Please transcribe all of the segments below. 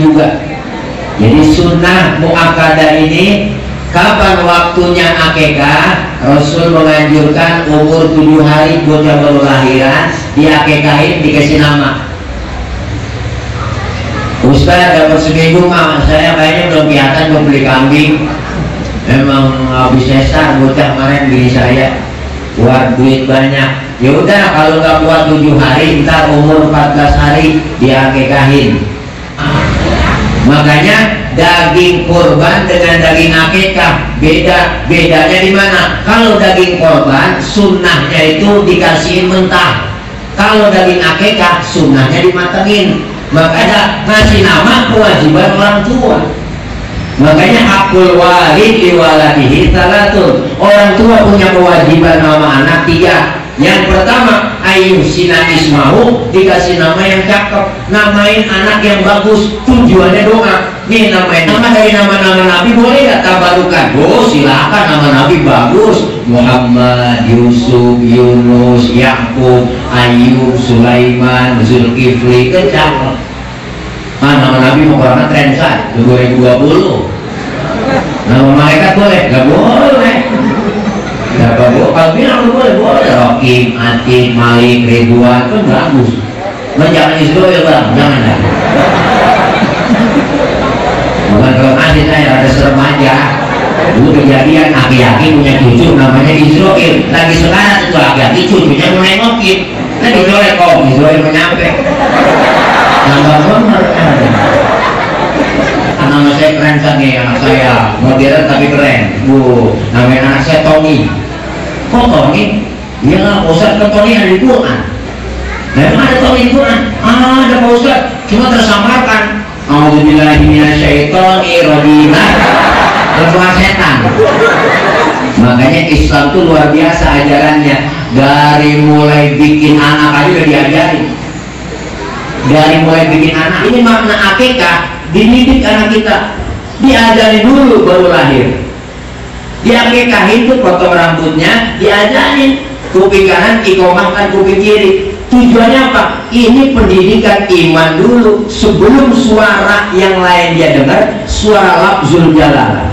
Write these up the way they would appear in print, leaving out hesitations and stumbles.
juga. Jadi sunnah muakkadah ini kapan waktunya akikah? Rasul menganjurkan umur 7 hari bocah baru lahiran diakikahin, dikasih nama. Ustaz dapat seminggu mah saya kayaknya belum kelihatan mau beli kambing. Memang habis sesar bocah kemarin gini saya buat duit banyak. Ya udah kalau nggak kuat 7 hari, ntar umur 14 hari diakikahin. Makanya daging kurban dengan daging akikah bedanya di mana? Kalau daging kurban sunnahnya itu dikasihin mentah. Kalau daging akikah sunnahnya dimatengin. Makanya ngasih nama kewajiban orang tua. Makanya hakul walid liwaladihi salatun. Orang tua punya kewajiban nama anak 3. Yang pertama, ayyusina ismahu, dikasih nama yang cakep, namain anak yang bagus, tujuannya doa. Nih namain nama dari nama-nama Nabi, boleh gak tabarukan? Oh silakan, nama Nabi bagus, Muhammad, Yusuf, Yunus, Yakub, Ayub, Sulaiman, Zulkifli, kan cakep. Nama Nabi mau kurangnya tren saat 2020. Nama malaikat boleh? Gak boleh. Ya kalau bilang boleh, Rokim, Atik, Malik, Ridwan kan bagus. Jangan Israel bang, jangan dah. Bukan kalau ngasih saya ada serem aja. Dulu kejadian aki-aki punya cucu namanya Israel. Lagi sekarang itu aki-aki cucunya mulai ngokin. Nah dicolek kok Israel menyampe. Nambah bener ada. Nama saya keren kan nih, anak saya modern tapi keren. Namanya anak saya Tony. Kok Tony? Iya lah, Ustaz kan Tony ada di Quran. Memang ada Tony di Quran? Ada Pak Ustaz, cuma tersamarkan. A'udzubillahi minasyaitonir rajim. Berdoa setan. Makanya Islam itu luar biasa ajarannya. Dari mulai bikin anak aja udah diajarin. Dari mulai bikin anak, ini makna akikah. Dididik anak kita, diajari dulu baru lahir. Diakikahin itu potong rambutnya, diajarin kuping kanan ikomahkan kuping kiri. Tujuannya apa? Ini pendidikan iman dulu sebelum suara yang lain dia dengar, suara lafzul jalalah.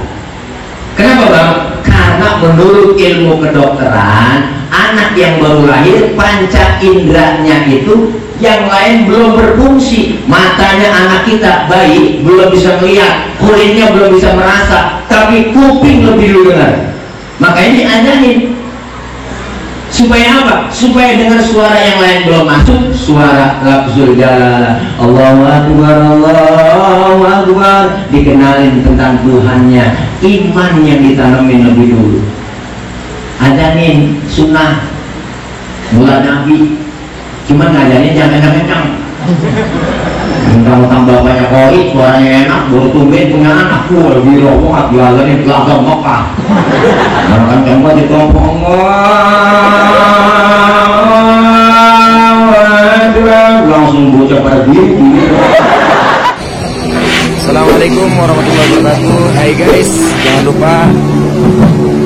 Kenapa bang? Karena menurut ilmu kedokteran, anak yang baru lahir panca inderanya itu yang lain belum berfungsi. Matanya anak kita bayi belum bisa melihat, kulitnya belum bisa merasa, tapi kuping lebih dulu dengar. Makanya diajarin supaya apa? Supaya dengar suara yang lain belum masuk, suara lafzul jalalah, Allahu akbar, Allahu akbar, dikenalin tentang Tuhannya. Iman yang ditanamin lebih dulu. Ajarin sunnah bulan Nabi, cuman ngajarin jangan kencang-kencang. Kalau tambah banyak koi, suaranya enak, baru tumben punya anak, lebih rokok, diajarin belakang Mekah. Kalau kencang banget ditompong, langsung bocah pada diri. Assalamualaikum warahmatullahi wabarakatuh. Hai guys, jangan lupa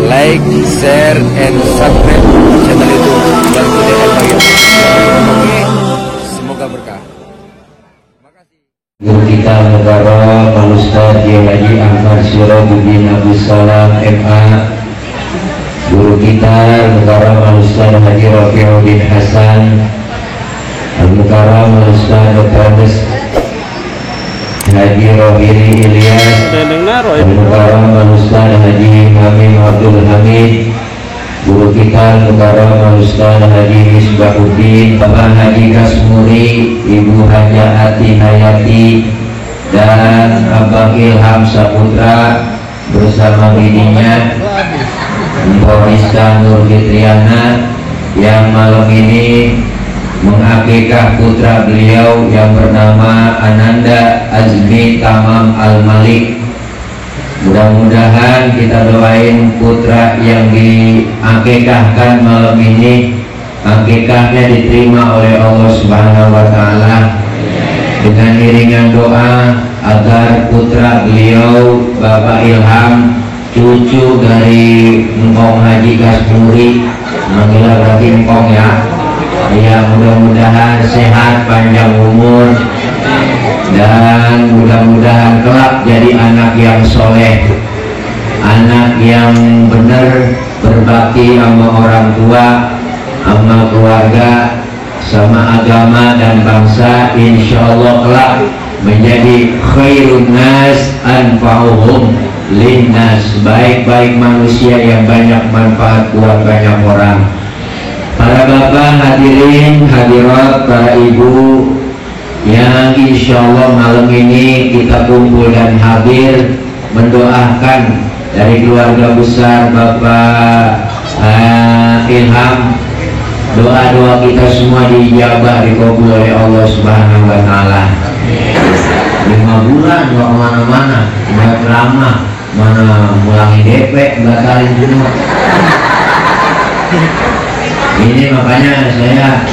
like, share, and subscribe channel YouTube Bantu DL Pagi. Semoga berkah. Terima kasih. Guru kita negara Pak Ustaz Kiai Haji Ahmad Syirajuddin Abdus Salam MA. Guru kita negara Pak Ustaz Haji Rafiuddin Hasan. Negara Pak Ustaz Dr. Haji Rohiri Ilyas, negara Ustaz Haji Hamim Abdul Hamid, guru kita negara Ustaz Haji Misbahuddin, Bapak Haji Kasmuri, Ibu Haja Ati Hayati, dan Abang Ilham Saputra bersama bininya Mbak Rizka Nur Fitriana yang malam ini mengakikah putra beliau yang bernama Ananda Azmi Tamam Al-Malik. Mudah-mudahan kita doain putra yang diakikahkan malam ini, akikahnya diterima oleh Allah Subhanahu wa Ta'ala, dengan iringan doa agar putra beliau Bapak Ilham, cucu dari Engkong Haji Kasmuri, manggilnya berarti Engkong ya, ya mudah-mudahan sehat, panjang umur, dan mudah-mudahan kelak jadi anak yang soleh, anak yang benar, berbakti sama orang tua, sama keluarga, sama agama dan bangsa. Insya Allah kelak menjadi khairun nas anfa'uhum linnas, baik-baik manusia yang banyak manfaat buat banyak orang. Para bapak hadirin hadirat, para ibu yang insya Allah malam ini kita kumpul dan hadir mendoakan dari keluarga besar Bapak Ilham, doa-doa kita semua diijabah, dikabul oleh Allah Subhanahu wa Ta'ala. 5 bulan nggak kemana-mana, nggak ceramah, mana mulangi DP, batalin semua. Ini makanya saya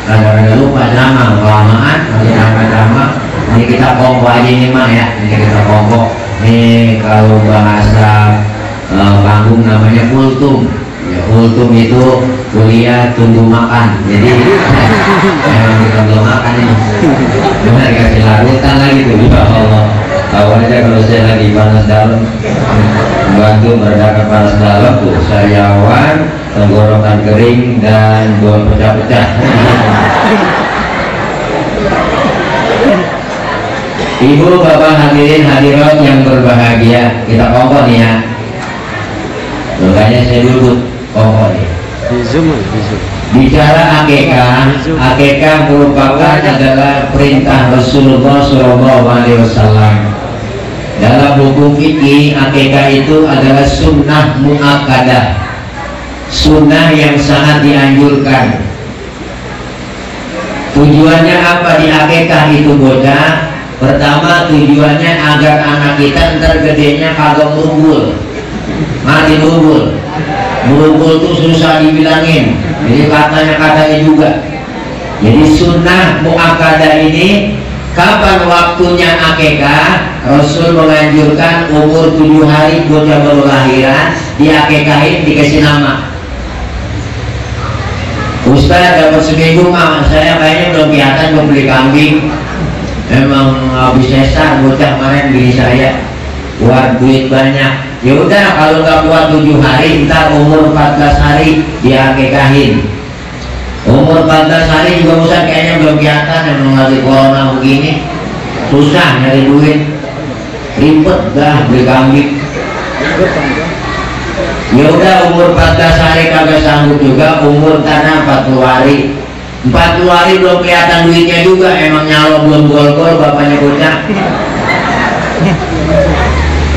kadang-kadang lupa ceramah, kelamaan masih ceramah. Ini kita kongko aja ini mah ya, ini kita kongko. Ini kalau bahasa panggung namanya kultum. Ya, kultum itu kuliah tunggu makan. Jadi memang kita belum makan ini. Cuma dikasih larutan lagi tuh, ya Allah. Tahu aja kalau saya lagi panas dalam, membantu meredakan panas dalam tuh, sariawan, tenggorokan kering dan buah pecah-pecah. Ibu bapak hadirin hadirat yang berbahagia, kita kongko nih ya. Makanya saya duduk kongko nih. Bicara akekah merupakan adalah perintah Rasulullah SAW. Dalam hukum fikih, akekah itu adalah sunnah muakkadah, sunnah yang sangat dianjurkan. Tujuannya apa di akekah itu bocah? Pertama, tujuannya agar anak kita ntar gedenya kagak merubul, mati merubul. Merubul itu susah dibilangin, jadi katanya juga. Jadi sunnah muakkadah ini, kapan waktunya akekah? Rasul menganjurkan umur 7 hari bocah baru lahiran diakekahin, dikasih nama. Ustaz dapat seminggu mah, saya kayaknya belum kelihatan belum beli kambing. Emang habis sesar bocah kemarin bini saya, buat duit banyak. Ya udah kalau nggak kuat 7 hari, ntar umur 14 hari diakekahin. Umur 14 hari juga Ustaz kayaknya belum kelihatan, emang lagi corona begini, susah nyari duit, ribet dah beli kambing. Ya udah umur 14 hari kagak sanggup juga, umur tanah 40 hari. 40 hari belum kelihatan duitnya juga, emang nyalo belum gol-gol bapaknya bocah.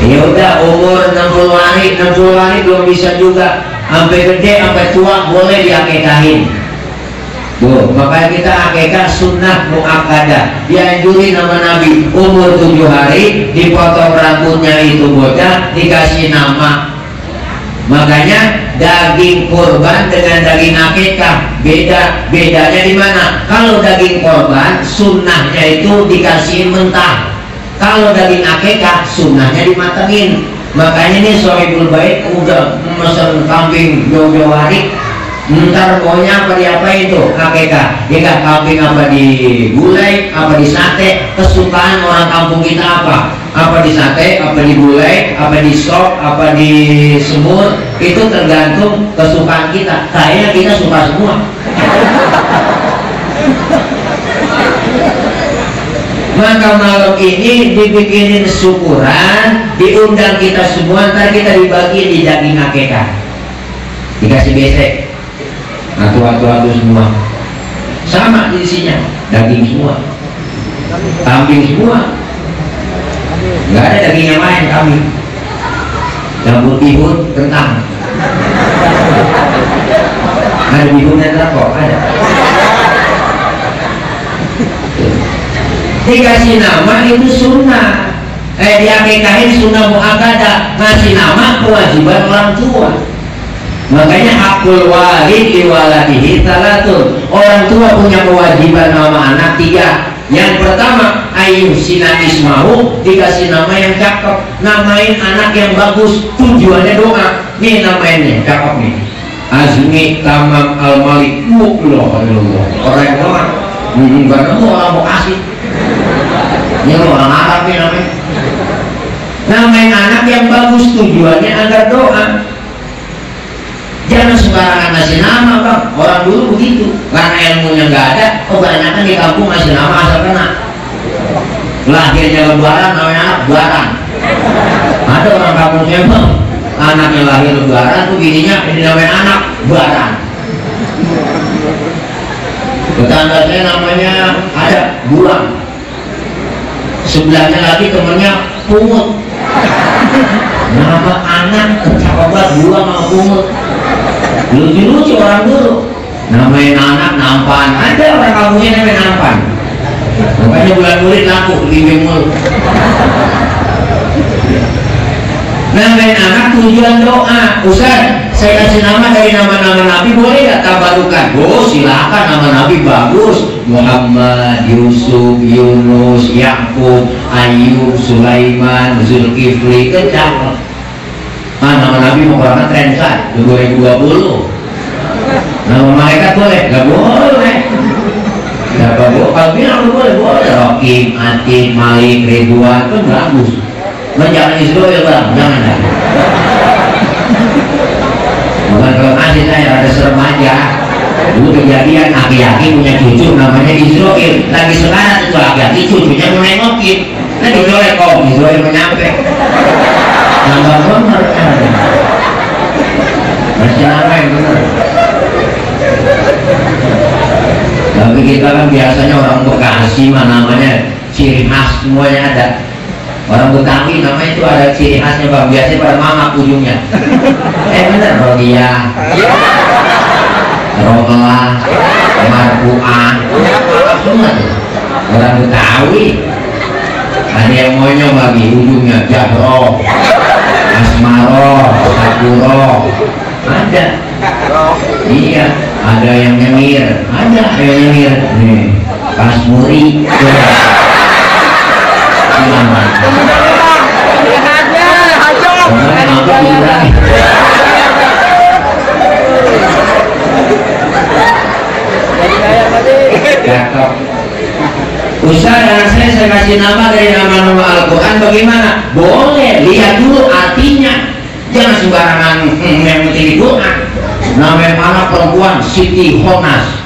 Ya udah umur 60 hari belum bisa juga, sampai gede sampai tua boleh diakekahin. Tuh, makanya kita akekah sunnah muakkadah, dianjurin sama Nabi. Umur 7 hari dipotong rambutnya itu bocah, dikasih nama. Makanya daging kurban dengan daging akekah bedanya di mana? Kalau daging kurban sunnahnya itu dikasih mentah, kalau daging akekah sunnahnya dimatengin. Makanya nih Sohibul Bait udah mesen kambing jauh-jauh hari, ntar maunya apa diapain tuh akekah? Ya kan, kambing apa digulai, apa di sate, kesukaan orang kampung kita apa? Apa di sate, apa di gulai, apa di sop, apa di semur, itu tergantung kesukaan kita. Kayaknya kita suka semua. Maka malam ini dibikinin syukuran, diundang kita semua, ntar kita dibagi di daging akekah, dikasih besek. Nah tua-tua itu semua sama isinya, daging semua, kambing semua, nggak ada daging yang lain. Kambing campur bihun kentang, ada bihun dan kok ada. Dikasih nama itu sunnah, diakekahin sunnah muakkadah. Ngasih nama kewajiban orang tua. Makanya hakul walid liwaladihi salatun. Orang tua punya kewajiban nama anak 3. Yang pertama, ayuh sina ismahu, dikasih nama yang cakep. Namain anak yang bagus, tujuannya doa. Nih namainnya cakep nih, Azmi Tamam Al-Malik. Loh, orang yang doa, nggak nemu orang mau kasih. Ini orang Arab ya namanya. Namanya anak yang bagus, tujuannya agar doa. Jangan sembarangan ngasih nama bang. Orang dulu begitu, karena ilmunya nggak ada, kebanyakan di kampung ngasih nama asal kena. Lahirnya lebaran, namanya anak Buaran. Ada orang kampung saya bang, anaknya lahir lebaran tuh bininya ini namanya anak Buaran. Tetangga saya namanya ada Buang, sebelahnya lagi temennya Pungut. Nama anak kecakapan Buang sama Pungut. Lucu-lucu orang dulu. Namanya anak Nampan. Ada orang kampungnya namanya Nampan. Makanya bulan murid laku bimbing mulu. Namanya anak tujuan doa. Ustaz, saya kasih nama dari nama-nama Nabi, boleh gak tabarukan? Oh silakan, nama Nabi bagus. Muhammad, Yusuf, Yunus, Yakub, Ayub, Sulaiman, Zulkifli, kencang. Nama Nabi mau berangkat trensan 2020. Nama malaikat boleh? Gak boleh. Gak boleh. Kalau bilang boleh, boleh. Rokim, Atin, Malik, Ridwan, kan bagus. Jangan Israel bang, jangan dah. Bukan kalau kasih saya ada serem aja. Dulu kejadian aki-aki punya cucu namanya Israel. Lagi sekarang itu aki-aki cucunya mau nengokin. Nah dicolek kok Israel menyampe. Nambah bener kan? Masih nama yang bener. Tapi kita kan biasanya orang Bekasi mah namanya ciri khas semuanya ada. Orang Betawi namanya itu ada ciri khasnya bang, biasanya pada mamak ujungnya. Bener, Rodia, Rola, Marfu'ah, semua tuh orang Betawi. Ada yang monyong lagi ujungnya Jahro, Asmaro, Sakuro, ada. Iya, ada yang nyengir, ada yang nyengir. Nih, Kasmuri. Ustaz, anak saya kasih nama dari nama-nama Al-Quran, bagaimana? Boleh, lihat dulu artinya. Jangan sembarangan yang penting Quran. Namanya anak perempuan Siti Honas.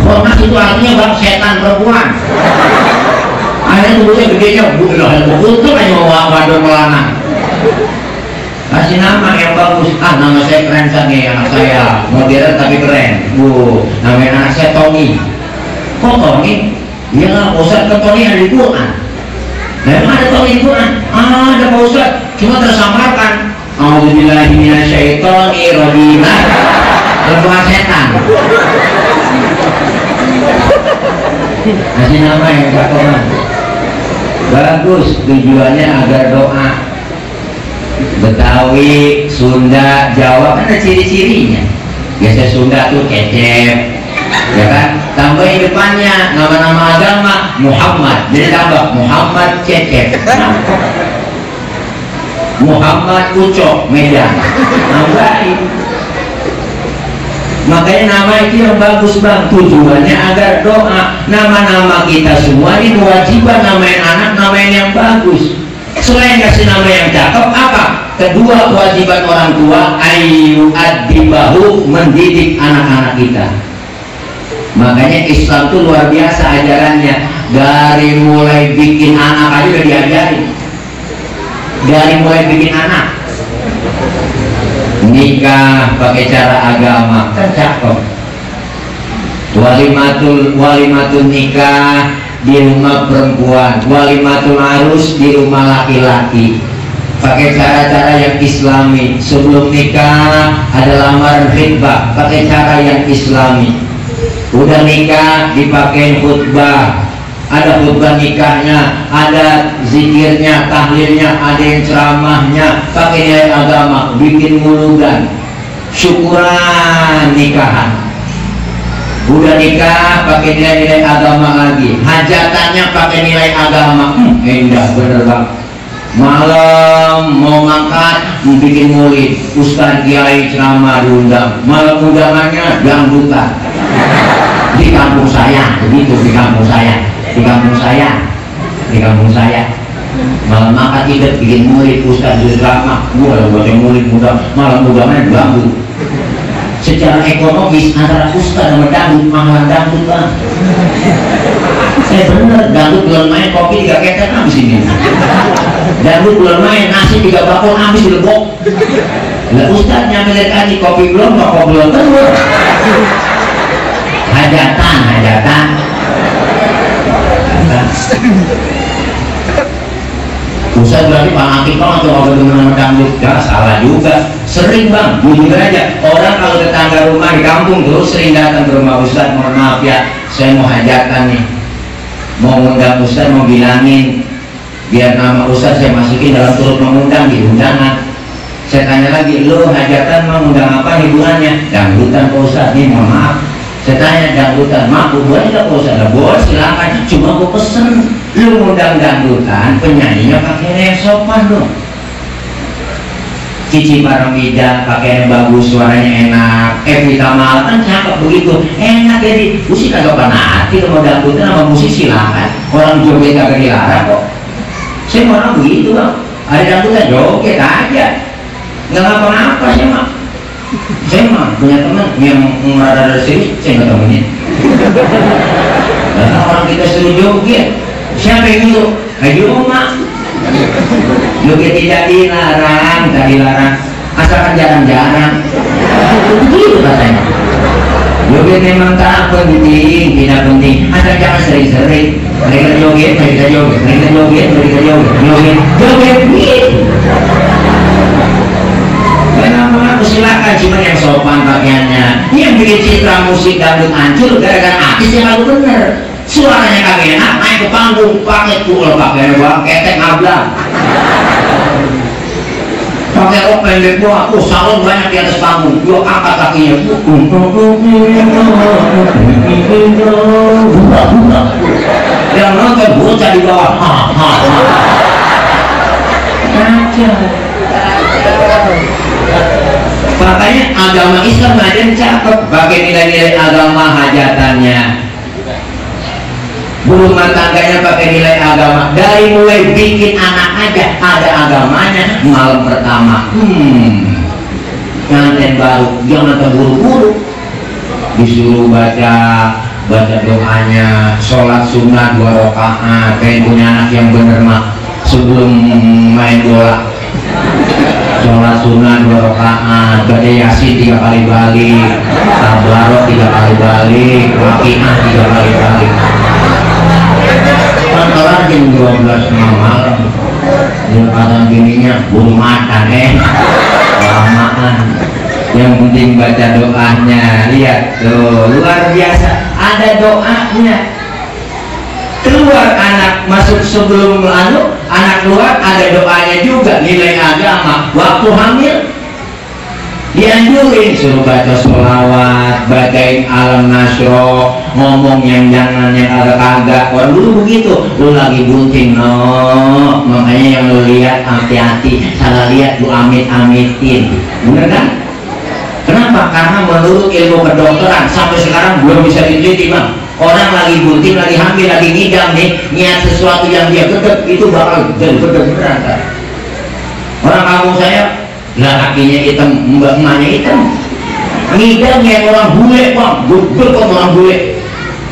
Honas itu artinya bang setan perempuan. Akhirnya dulunya gedenya betul aja mau wadon melanang. Kasih nama yang bagus. Nama saya keren nih, anak saya modern tapi keren. Namanya anak saya Tony. Kok Tony? Iya lah, Ustaz, kan Tony ada di Quran. Memang ada Tony di Quran? Ada Pak Ustaz, cuma tersamarkan. A'udzubillahi minasyaitonir rajim. Perempuan setan. Kasih nama yang cakep. Bagus, tujuannya agar doa. Betawi, Sunda, Jawa kan ada ciri-cirinya. Biasa Sunda tuh kecep, ya kan? Tambahin depannya nama-nama agama Muhammad, jadi tambah Muhammad Cecep, Muhammad Ucok Medan, nambahin. Makanya nama itu yang bagus bang, tujuannya agar doa. Nama-nama kita semua ini kewajiban namain anak, namain yang bagus. Selain kasih nama yang cakep, apa? Kedua kewajiban orang tua, ayu adibahu, mendidik anak-anak kita. Makanya Islam itu luar biasa ajarannya. Dari mulai bikin anak aja udah diajarin. Dari mulai bikin anak, nikah pakai cara agama, kan cakep. Walimatul nikah di rumah perempuan, walimatul arus di rumah laki-laki, pakai cara-cara yang islami. Sebelum nikah ada lamaran khitbah, pakai cara yang islami. Udah nikah dipakai khutbah, ada khutbah nikahnya, ada zikirnya, tahlilnya, ada yang ceramahnya, pakai nilai agama, bikin muludan, syukuran nikahan. Udah nikah pakai nilai-nilai agama lagi, hajatannya pakai nilai agama. Indah bener bang. Malam mau makan bikin maulid, ustaz kiai ceramah diundang, malam undangannya dangdutan. Di kampung saya begitu, di kampung saya di kampung saya malam makan tidak bikin murid Ustaz drama, gua buat yang murid muda malam muda main ganggu. Secara ekonomis antara Ustaz sama dangdut mahal dangdut bang. Bener, dangdut belum main kopi 3 ketek habis ini. Dangdut belum main nasi 3 bakul habis lebok. Lah Ustaz nyampe kali kopi belum, rokok belum keluar. Hajatan. Ustaz berarti fanatik banget tuh kalau dengan dangdut. Gak salah juga. Sering bang, jujur aja. Orang kalau tetangga rumah di kampung terus sering datang ke rumah Ustaz. Mohon maaf ya, saya mau hajatan nih. Mau undang Ustaz, mau bilangin biar nama Ustaz saya masukin dalam turut mengundang di undangan. Saya tanya lagi, lo hajatan mau undang apa hiburannya? Dangdutan Pak Ustaz nih, mohon maaf. Saya tanya dangdutan, maaf boleh nggak Pak Ustaz? Boleh silakan, cuma gue pesen lu undang dangdutan, penyanyinya pakai yang sopan dong. Cici Paramida pakai yang bagus, suaranya enak. Evita Mal kan cakep begitu, enak jadi. Gue sih kagak pernah hati mau dangdutan sama musik silakan. Orang joget kagak dilarang kok. Saya mau orang begitu bang, ada dangdutan joget aja, nggak ngapa-ngapa saya mah punya teman yang rada serius, saya nggak temenin. Karena orang kita suruh joget, siapa yang nyuruh? Ayo mak, joget tidak dilarang, asalkan jarang-jarang. Begitu katanya. Joget memang tak penting, tidak penting, asal jangan sering-sering. Mereka joget, joget gitu. Kenapa? Silakan, cuma yang sopan pakaiannya. Yang bikin citra musik dangdut hancur gara-gara artis yang lalu bener. Suaranya kagak enak, main ke panggung pakai pukul pakaian gua ketek ablang. Pakai rok pendek gua, salon banyak di atas panggung. Gua angkat kakinya. Yang nonton bocah di bawah. Makanya agama Islam aja cakep, pakai nilai-nilai agama hajatannya. Rumah tangganya pakai nilai agama. Dari mulai bikin anak aja ada agamanya. Malam pertama, nganten baru, jangan terburu-buru. Disuruh baca doanya, sholat sunnah 2 rakaat. Kayak punya anak yang bener mah sebelum main bola. Sholat sunnah 2 rakaat, baca yasin 3 kali balik, tablarok 3 kali balik, waqiah 3 kali balik. Kan orang jam 12 malam, jam gininya buru makan lamaan. Yang penting baca doanya, lihat tuh luar biasa, ada doanya. Keluar anak masuk sebelum anak keluar ada doanya juga, nilai agama. Waktu hamil dianjurin suruh baca sholawat, bacain alam nasro, ngomong yang jangan yang agak-agak. Orang dulu begitu, lu lagi bunting no, makanya yang lu lihat hati-hati, salah lihat lu amit-amitin, bener kan? Kenapa? Karena menurut ilmu kedokteran sampai sekarang belum bisa diteliti bang. Orang lagi bunting, lagi hamil, lagi ngidam nih, niat sesuatu yang dia gedek itu bakal jadi gedek beneran kan? Orang kampung saya, lah kakinya hitam, mbak-mbaknya hitam, ngidam kayak orang bule bang, gedek kok orang bule.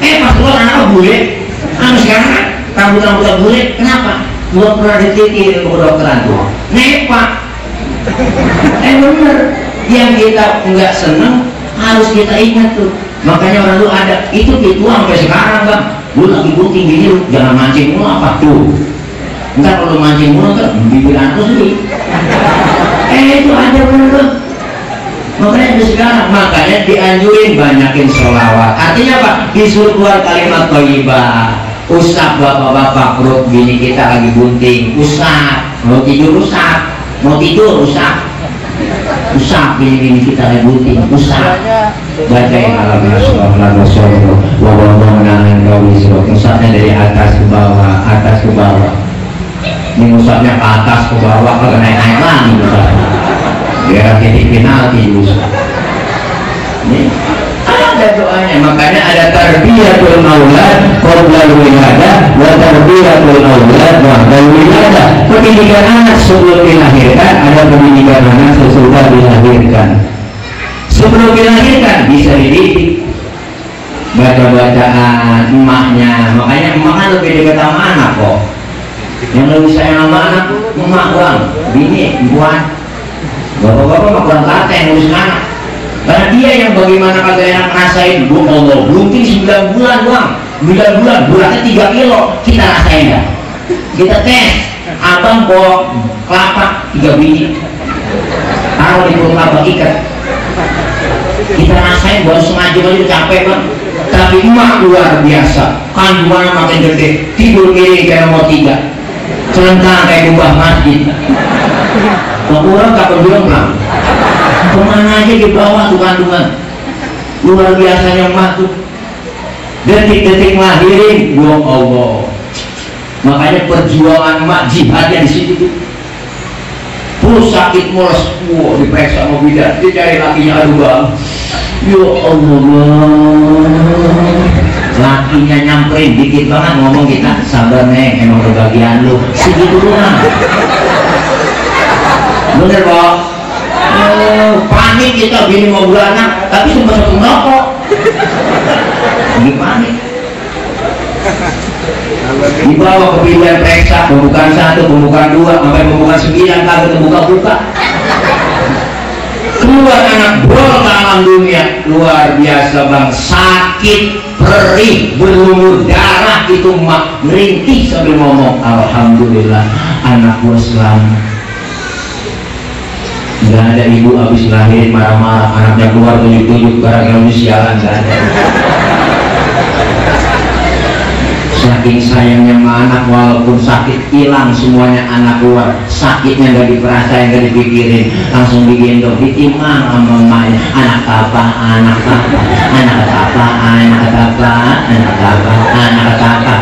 Pas keluar anak bule, sekarang kan rambut-rambut bule, kenapa? Belum pernah diteliti ilmu kedokteran tuh, nepak. Bener, yang kita nggak seneng harus kita ingat tuh. Makanya orang lu ada itu ritual sampai sekarang bang. Lu lagi bunting gini, lu jangan mancing mulu apa tuh. Entar kalau mancing mulu kan bibir anak lu sendiri. Itu ada bener tuh. Makanya sampai sekarang, makanya dianjurin banyakin sholawat. Artinya apa? Disuruh keluar kalimat thayyibah. Usap bapak-bapak perut gini kita lagi bunting, usap. Mau tidur usap, mau tidur usap. Usap gini kita lagi bunting, usap. Bacain alam nasrullah rasulullah wabawah menangan kawi surat. Usapnya dari atas ke bawah, atas ke bawah. Ini usapnya ke atas ke bawah, kalau naik-naik lagi usapnya. Biar titik penalti usap. Ini ada doanya. Makanya ada tarbiyatul aulad qabla wiladah wa tarbiyatul aulad ba'da wiladah. Pendidikan anak sebelum dilahirkan, ada pendidikan anak sesudah dilahirkan. Sebelum dilahirkan bisa dididik, baca-bacaan emaknya. Makanya emak kan lebih dekat sama anak kok. Yang lebih sayang sama anak emak bang, bini, buat bapak-bapak mah kurang telaten ngurusin anak. Karena dia yang bagaimana kagak enak ngerasain. Bu Allah, bunting 9 bulan bang, 9 bulan, beratnya 3 kilo. Kita rasain ya. Kita tes, abang bawa kelapa 3 biji, taruh di perut abang, ikat. Kita rasain baru setengah jam aja capek bang. Tapi emak luar biasa, kandungannya makin gede, tidur miring kayak nomor 3, celentang kayak gubah masjid. Orang tak bilang lah, kemana aja di bawah tuh kandungan. Luar biasanya emak tuh, detik-detik ngelahirin, ya Allah. Makanya perjuangan emak jihadnya di situ tuh. Terus sakit mules, wah diperiksa sama bidan, dia cari lakinya, aduh bang, ya Allah, lakinya nyamperin dikit banget ngomong, kita sabar neng, emang kebagian lu segitu doang. Bener kok. Panik kita bini mau beranak, tapi sempat satu ngerokok. Lagi panik. Dibawa ke bidan periksa, pembukaan 1, pembukaan 2, sampai pembukaan 9, kagak terbuka-buka. Keluar anak bol ke alam dunia, luar biasa bang, sakit, perih, berlumur darah, itu mak merintih sambil ngomong, alhamdulillah anak gua selamat. Nggak ada ibu habis lahir marah-marah anaknya keluar tunjuk-tunjuk gara-gara sialan, nggak ada. Saking sayangnya sama anak, walaupun sakit hilang semuanya, anak keluar sakitnya nggak diperasain, nggak dipikirin, langsung digendong, ditimang sama emaknya, anak apa, anak apa, anak apa, anak apa, anak apa, anak apa.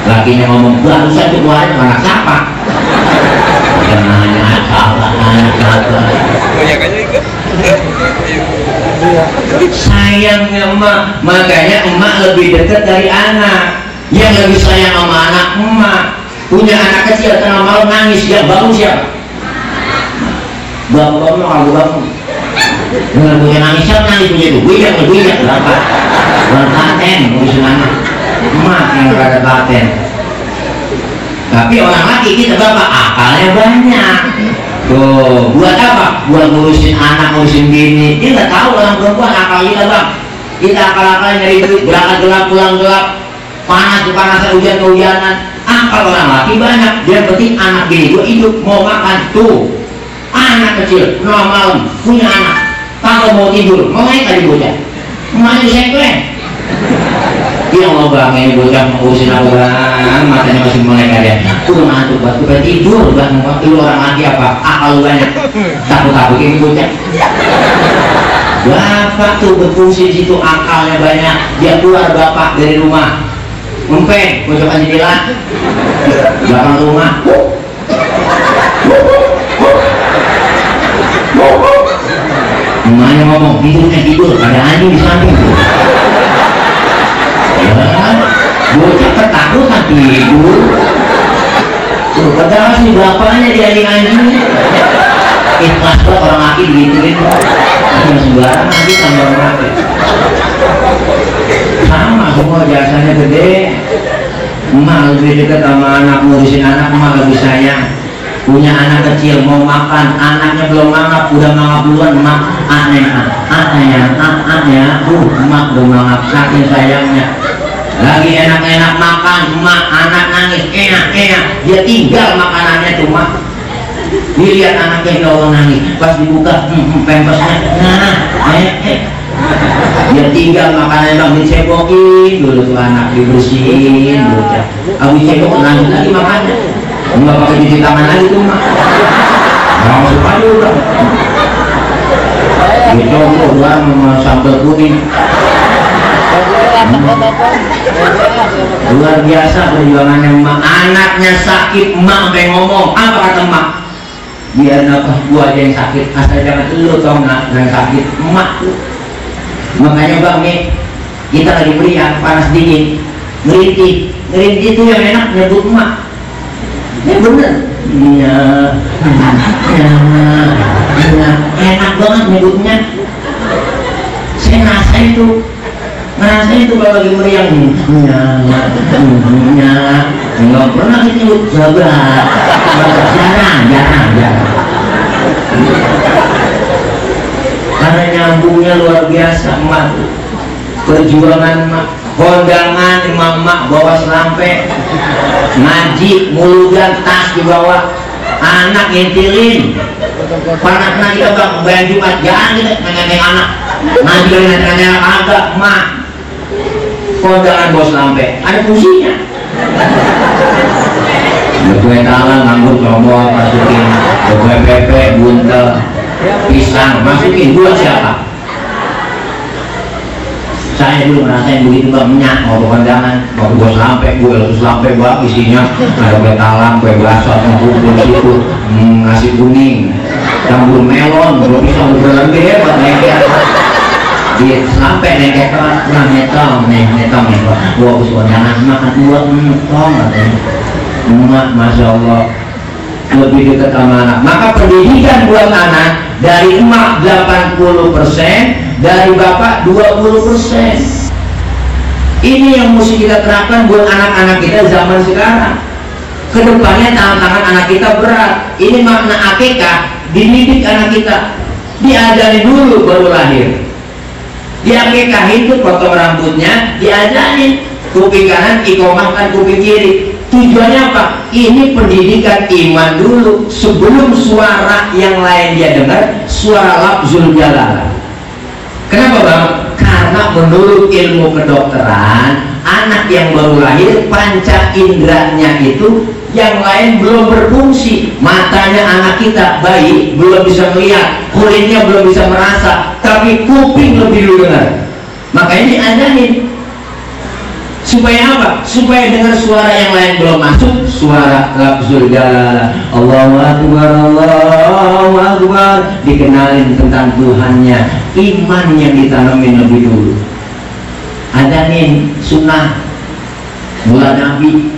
Lakinya ngomong, barusan tuh keluarin anak siapa? Jangan anak apa, anak apa. Sayangnya emak, makanya emak lebih dekat dari anak. Yang lebih sayang sama anak emak. Punya anak kecil tengah malam nangis, dia bangun siapa? Bapak kalau bangun dengan punya nangis, siapa nangis punya itu? Gue berapa? Berpaten ngurusin anak. Emak yang berada paten. Tapi orang laki kita bapak akalnya banyak. Tuh, buat apa? Buat ngurusin anak, ngurusin bini. Dia nggak tahu orang perempuan akal kita bang. Kita akal-akalnya nyari duit, berangkat gelap, pulang gelap, panas kepanasan, hujan kehujanan. Akal orang laki banyak. Dia penting anak bini gue hidup, mau makan. Tuh, anak kecil, malam punya anak, kalau mau tidur, mau naik tadi bocah, mau seklen. Dia mau bang, ini bocah ngurusin orang, matanya masih melek aja. Udah ngantuk banget, udah tidur bang. Lu orang lagi apa? Akal lu banyak. Takut-takut ini bocah. Bapak tuh berfungsi di situ, akalnya banyak. Dia keluar bapak dari rumah, ngempeng, pojokan jendela, belakang rumah. Emaknya ngomong, tidur, ada anjing di samping tuh. Bocah ketakutan tidur. Tuh, padahal si bapaknya dia anjing. Ikhlas banget orang laki digituin. Cuma sembarang lagi tambah orang laki. Sama semua jasanya gede. Emak lebih dekat sama anak, ngurusin anak, emak lebih sayang. Punya anak kecil mau makan, anaknya belum mangap, udah mangap duluan, emak anaknya, emak udah mangap, saking sayangnya. Lagi enak-enak makan, emak anak nangis, enak, dia tinggal makanannya tuh emak. Dilihat anaknya, ya Allah nangis, pas dibuka, pempesnya, dia tinggal makanannya bang, dicebokin dulu tuh anak, dibersihin, bocah. Abis cebok nangis lagi makannya. Enggak pakai cuci tangan lagi tuh mak. Langsung aja udah. Dicoba udah sama sambal kuning. Luar biasa perjuangannya emak. Anaknya sakit, emak sampai ngomong. Apa kata emak? Biar nafas gua aja yang sakit, asal jangan lu tau nak yang sakit. Emak tuh Makanya bang nih, kita lagi meriah, panas dingin, ngerintih itu yang enak nyebut emak. Ya bener, iya, enak banget nyebutnya. Saya ngerasa itu kalau lagi meriang, nggak pernah nyebut sahabat, jarang. Karena nyambungnya luar biasa, emak. Perjuangan emak, kondangan emak bawa selampe, ngaji, muludan, tas dibawa, anak ngintilin. Pernah kita bang, bayang Jumat, jangan kita nanya anak, ngaji lagi nanya agak, emak. Kondangan bawa selampe, ada fungsinya. Kue talang, nganggur, combol, masukin, kue pepe, buntel, pisang, masukin, buat siapa? Saya dulu ngerasain begitu bang, minyak mau kondangan, mau bos lampe, gue terus lampe bang isinya ada kue talam, kue bakso, bubur situ, nasi kuning, campur melon, belum bisa berlebih hebat nengket. Di lampe nengket kan, netong nih, gue bos kondangan makan dua tong katanya, emak masya Allah lebih dekat sama anak. Maka pendidikan buat anak dari emak 80%, dari bapak 20%. Ini yang mesti kita terapkan buat anak-anak kita zaman sekarang. Kedepannya tantangan anak kita berat. Ini makna akikah, dididik anak kita, diajari dulu baru lahir. Di akikah itu potong rambutnya, diajarin kuping kanan ikomahkan kuping kiri. Tujuannya apa? Ini pendidikan iman dulu sebelum suara yang lain dia dengar, suara lafzul jalalah. Kenapa bang? Karena menurut ilmu kedokteran, anak yang baru lahir panca inderanya itu yang lain belum berfungsi. Matanya anak kita bayi belum bisa melihat, kulitnya belum bisa merasa, tapi kuping lebih dulu dengar. Makanya diajarin supaya apa? Supaya dengar suara yang lain belum masuk, suara lafzul jalalah, Allahu Akbar, dikenalin tentang Tuhannya, iman yang ditanamin lebih dulu. Adanin sunnah bulan Nabi,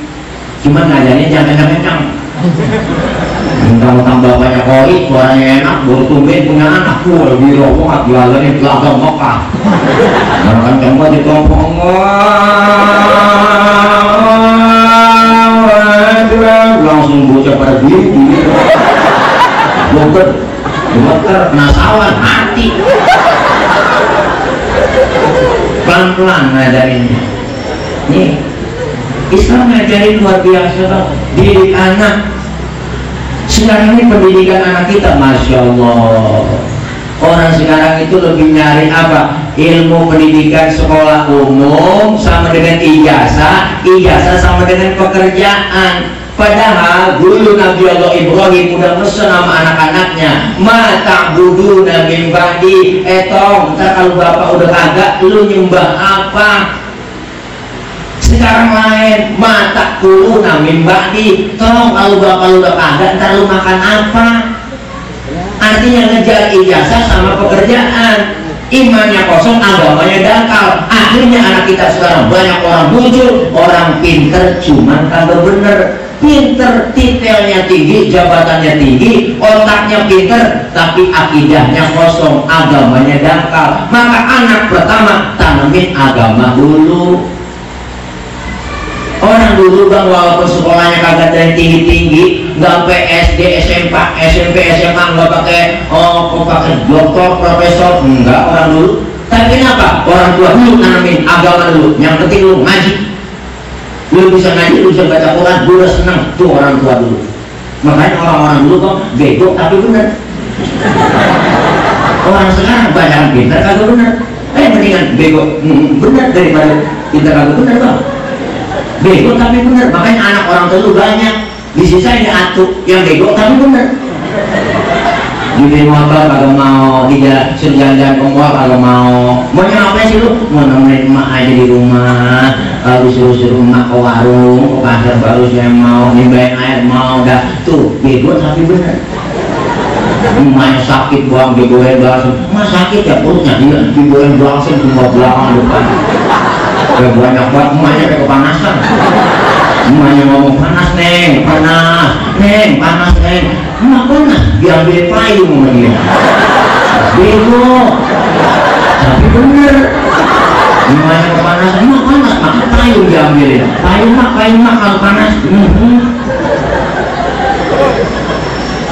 cuman ngajarin jangan kencang. Kalau tambah banyak koi, suaranya enak, baru tumben punya anak, lebih rokok, jualannya belakang Mekah. Orang coba ditompong, langsung bocah pada diri, dokter, penasaran, hati. Pelan-pelan ngajarinnya. Nih, Islam ngajarin luar biasa bang, didik anak. Sekarang ini pendidikan anak kita, masya Allah. Orang sekarang itu lebih nyari apa? Ilmu pendidikan sekolah umum sama dengan ijazah, ijazah sama dengan pekerjaan. Padahal dulu Nabi Allah Ibrahim udah mesen sama anak-anaknya, ma ta'buduna min ba'di, etong, ntar kalau bapak udah kagak, lu nyembah apa? Sekarang lain, mata kulu namin ba'di, tolong kalau bapak lu udah kagak, ntar lu makan apa? Artinya ngejar ijazah sama pekerjaan. Imannya kosong, agamanya dangkal. Akhirnya anak kita sekarang banyak orang muncul, orang pinter cuman kagak bener. Pinter, titelnya tinggi, jabatannya tinggi, otaknya pinter, tapi akidahnya kosong, agamanya dangkal. Maka anak pertama tanemin agama dulu. Orang dulu bang, walaupun sekolahnya kagak dari tinggi-tinggi, nggak sampai SD, SMP, SMA, nggak pakai dokter, profesor, enggak orang dulu. Tapi kenapa? Orang tua dulu tanemin agama dulu. Yang penting lu ngaji. Lu bisa ngaji, lu bisa baca Quran, gue udah senang. Tuh orang tua dulu. Makanya orang-orang dulu kok bego tapi bener. Orang sekarang banyak pintar kagak bener. Mendingan bego bener daripada pintar kagak bener bang. Bego tapi bener. Makanya anak orang tua dulu banyak. Di sisa ini atuh yang bego tapi bener. Di motor kagak mau, dia jalan-jalan ke mall kagak mau. Mau ngapain sih lu? Mau nemenin emak aja di rumah. Harus suruh emak ke warung, ke pasar baru saya mau, nimbain air mau, dah tuh bego tapi bener. emaknya sakit buang digoyang langsung, emak sakit ya perutnya, dia digoyang langsung semua belakang depan. Kayak banyak banget, emaknya kayak kepanasan. Emaknya ngomong panas neng, panas neng, panas neng, emak panas, diambil payung sama dia. Bego, tapi bener. Emaknya kepanasan, emak panas, maka payung diambilin. Payung mak kalau panas.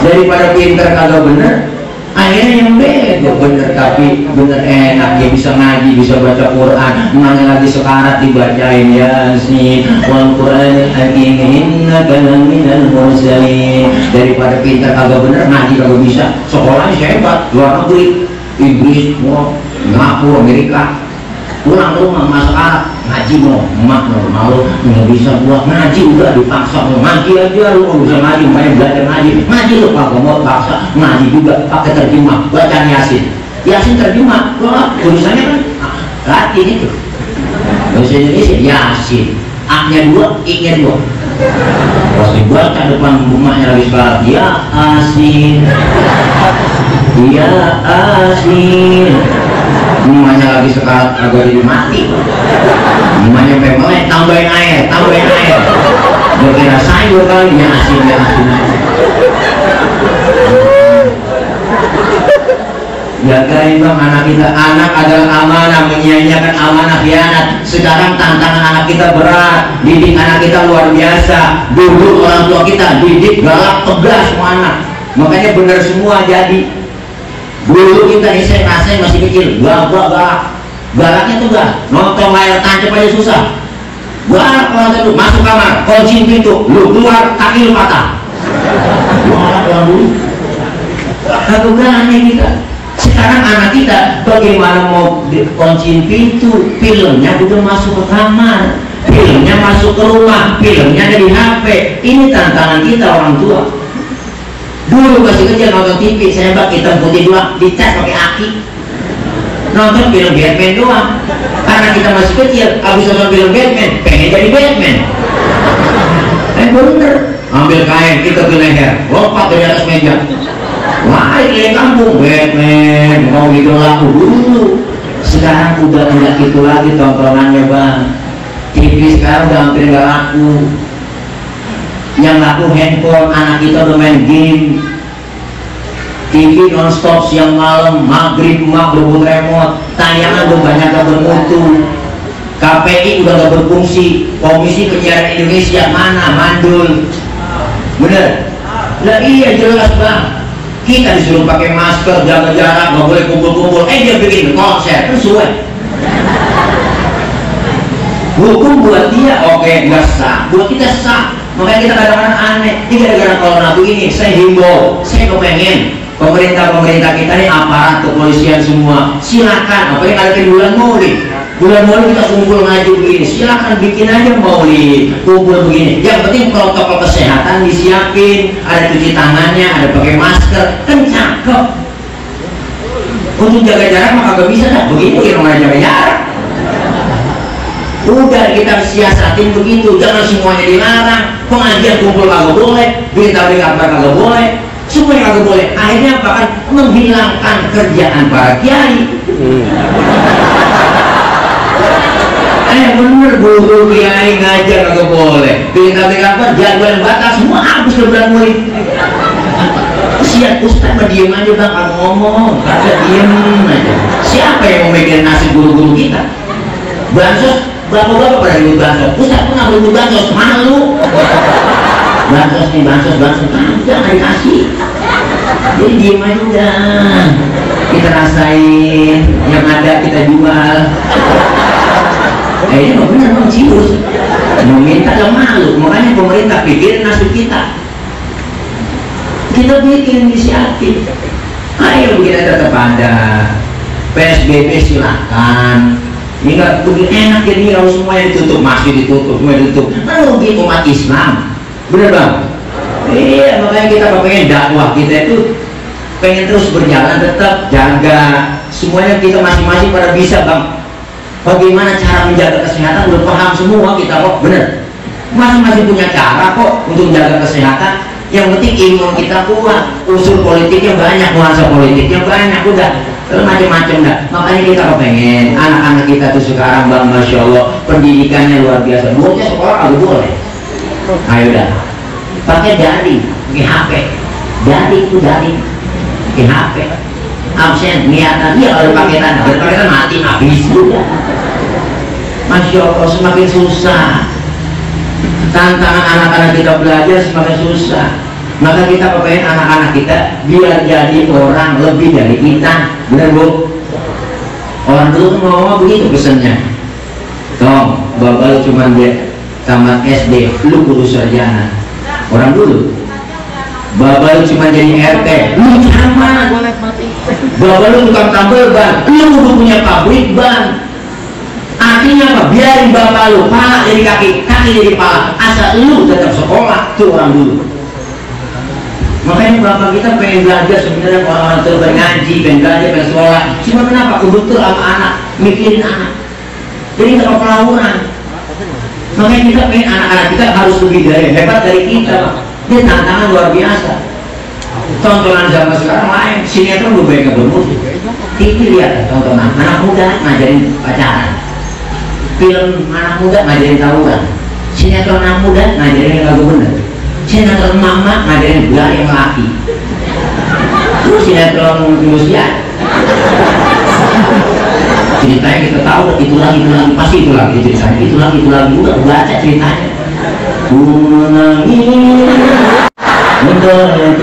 Daripada pinter kagak bener, akhirnya yang bego bener tapi bener enak, dia bisa ngaji, bisa baca Quran. Emaknya lagi sekarat dibacain Yasin wal Qur'anil hakim innaka laminal mursalin. Daripada pinter kagak bener, ngaji kagak bisa, sekolahnya hebat, luar negeri, Inggris, Singapura, Amerika. Pulang ke rumah masak alat ngaji mau emak mau nggak bisa buat ngaji, udah dipaksa mau ngaji aja, lu nggak bisa ngaji, makanya belajar ngaji lu kalau mau paksa ngaji juga pakai terjemah, bacaan Yasin terjemah, wah tulisannya kan Latin itu, bahasa Indonesia Yasin, A-nya 2, I-nya 2. Pas dibaca depan rumahnya lagi sekarang, ya Asin, ya Asin. Emaknya lagi sekarat agak jadi mati. Emaknya memang tambahin air. Dia kira sayur kali, ya asin. Jagain bang anak kita. Anak adalah amanah, menyia-nyiakan amanah khianat. Sekarang tantangan anak kita berat, didik anak kita luar biasa. Dulu orang tua kita didik galak tegas semua anak, makanya benar semua jadi. Dulu kita nih, saya rasanya masih kecil, galaknya tuh nonton layar tancap aja susah. Galak kalau tuh masuk kamar, kunci pintu, lu keluar kaki lu patah. Galak orang dulu. Kagak berani kita. Sekarang anak kita bagaimana mau kunci pintu, filmnya udah masuk ke kamar, filmnya masuk ke rumah, filmnya ada di HP. Ini tantangan kita orang tua. Dulu masih kecil nonton TV, saya pakai hitam putih doang, dicas pakai aki. Nonton film Batman doang. Karena kita masih kecil, habis nonton film Batman, pengen jadi Batman. Bener, ambil kain kita ke leher, lompat dari atas meja. Wah, ini kampung Batman, mau gitu laku dulu. Sekarang udah enggak gitu lagi tontonannya bang. TV sekarang udah hampir nggak laku. Yang laku handphone, anak kita udah main game. TV nonstop siang malam, maghrib emak berebut remote, tayangan udah banyak gak bermutu. KPI udah gak berfungsi, Komisi Penyiaran Indonesia mana mandul. Bener? Lah iya jelas bang. Kita disuruh pakai masker, jaga jarak, gak boleh kumpul-kumpul. Dia bikin konser, sesuai. Hukum buat dia oke, nggak sah, buat kita sah. Makanya kita kadang-kadang aneh. Ini gara-gara corona begini, saya himbau, saya kepengen pemerintah kita ini aparat kepolisian semua silakan, apalagi ada bulan Maulid kita kumpul ngaji begini, silakan bikin aja Maulid, kumpul begini. Yang penting protokol kesehatan disiapin, ada cuci tangannya, ada pakai masker, kan cakep. Untuk jaga jarak mah kagak bisa dah, begitu yang mana jaga jarak. Udah kita siasatin begitu, jangan semuanya dilarang. Pengajian kumpul kagak boleh, berita-berita kagak boleh, semuanya kagak boleh. Akhirnya bahkan menghilangkan kerjaan para kiai. Bener guru kiai ngajar kagak boleh, berita-berita jadwal batas semua habis ke bulan Maulid. Siap ustaz mah diem aja bang, kamu ngomong, kagak diem aja. Siapa yang mau megang nasib guru-guru kita? Bansos bapak-bapak pada ikut bansos, ustaz pun nggak ikut bansos, malu. Bansos nih, bansos, jangan dikasih. Jadi diem aja, kita rasain, yang ada kita jual. Ini mah bener bang, cius. Meminta gak malu, makanya pemerintah pikirin nasib kita. Kita bikin inisiatif. Ayo kita tetap ada PSBB silakan. Ini nggak begini enak jadi kalau semuanya ditutup, masih ditutup, semua ditutup. Kan rugi umat Islam, bener bang? Iya, makanya kita pengen dakwah kita itu pengen terus berjalan, tetap jaga semuanya kita masing-masing pada bisa bang. Bagaimana cara menjaga kesehatan udah paham semua kita kok, bener? Masing-masing punya cara kok untuk menjaga kesehatan. Yang penting imun kita kuat, unsur politiknya banyak, nuansa politiknya banyak, udah macam-macam dah. Makanya kita kepengen anak-anak kita tuh sekarang bang, masya Allah, pendidikannya luar biasa. Buatnya sekolah agak boleh. Ayo dah, pakai dari, pakai HP, dari itu dari, pakai HP. Absen, niatan, iya kalau pakai tanah, pakai tanah mati habis sudah. Masya Allah, semakin susah. Tantangan anak-anak kita belajar semakin susah. Maka kita kepengen anak-anak kita biar jadi orang lebih dari kita, benar bu? Orang dulu kan ngomong begitu pesannya. Tong, bapak lu cuma dia tamat SD, lu kudu sarjana. Orang dulu, bapak lu cuma jadi RT, lu sama. Bapak lu tukang tambal ban, lu kudu punya pabrik ban. Artinya apa? Biarin bapak lu, pala jadi kaki, kaki jadi pala, asal lu tetap sekolah. Itu orang dulu. Makanya bapak kita pengen belajar sebenarnya, orang-orang tua pengen ngaji, pengen belajar, pengen sekolah. Cuma kenapa? Kebetul sama anak, mikirin anak. Jadi nggak pelauran. Makanya kita pengen anak-anak kita harus lebih dari hebat dari kita. Ini tantangan luar biasa. Tontonan zaman sekarang lain, sinetron lebih baik bermutu. TV lihat tontonan anak muda ngajarin pacaran. Film anak muda ngajarin tawuran, sinetron anak muda ngajarin yang kagak bener, sinetron mama ngajarin belah yang laki, terus sinetron manusia ceritanya kita tahu itu lagi pasti itu lagi ceritanya, itu lagi udah baca ceritanya. Itu lagi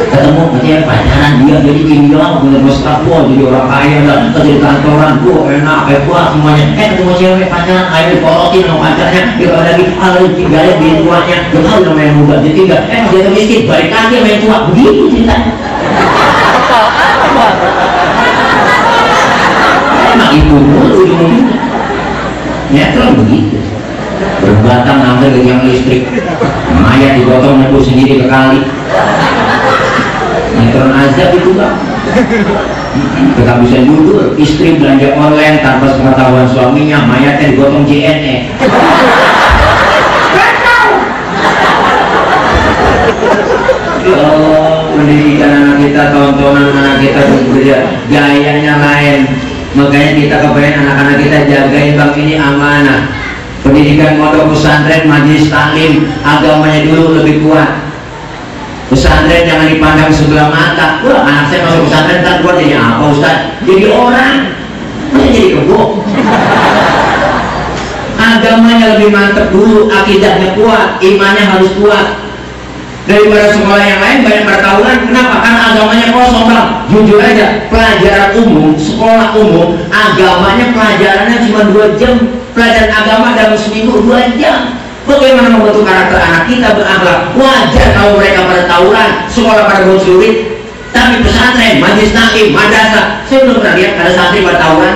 ketemu dia pacaran, dia jadi gila, bener besar gua jadi orang kaya lah, kerja di kantoran gua enak, kayak gua semuanya. Ketemu cewek pacaran, ayo diporotin sama pacarnya, dia lagi kalau tinggalnya di tuanya, dia tahu namanya muda, dia tinggal, dia miskin, balik lagi main tua, begitu ceritanya. Emang ibu dulu ujung-ujungnya, netral begitu. Berbatang ngambil ke yang listrik, mayat digotong nebus sendiri ke kali. Netron azab itu bang. Kita bisa judul istri belanja online tanpa sepengetahuan suaminya, mayatnya digotong JNE. Oh, pendidikan anak kita, tontonan anak kita berbeda, gayanya lain. Makanya kita kepengen anak-anak kita jagain bang, ini amanah. Pendidikan pondok pesantren, majelis taklim, agamanya dulu lebih kuat. Pesantren jangan dipandang sebelah mata. Wah, anak saya masuk pesantren kan keluar jadi apa Ustaz? Jadi orang, masa jadi kebo. Agamanya lebih mantap dulu, akidahnya kuat, imannya harus kuat. Daripada sekolah yang lain banyak pertauran. Kenapa? Karena agamanya kosong bang. Jujur aja, pelajaran umum, sekolah umum, agamanya pelajarannya cuma 2 jam. Pelajaran agama dalam seminggu 2 jam. Bagaimana membentuk karakter anak kita berakhlak? Wajar kalau mereka pada tawuran, sekolah pada boncurit. Tapi pesantren, majelis taklim, madrasah, saya belum pernah lihat ada santri pada tawuran.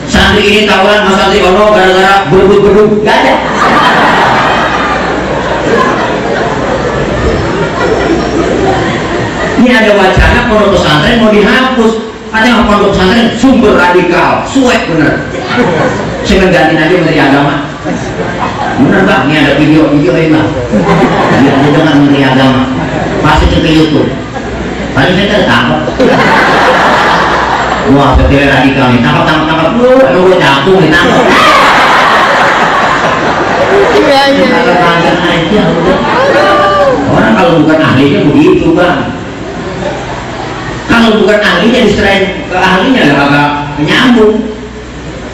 Santri ini tawuran, mas santri ono gara-gara berebut-berebut, gak ada. Ini ada wacana pondok pesantren mau dihapus. Katanya pondok pesantren sumber radikal, suek bener. Saya gantiin aja Menteri Agama. Bener bang, ini ada video-video ini bang. Biar dia dengan Menteri Agama. Masukin ke YouTube. Paling saya tertangkap. Wah, ketika radikal nih, tangkap. Lu, emang gue jatuh nih, tangkap. Tangkap aja udah. Orang kalau bukan ahlinya begitu bang. Kalau bukan ahlinya diserahin ke ahlinya agak menyambung.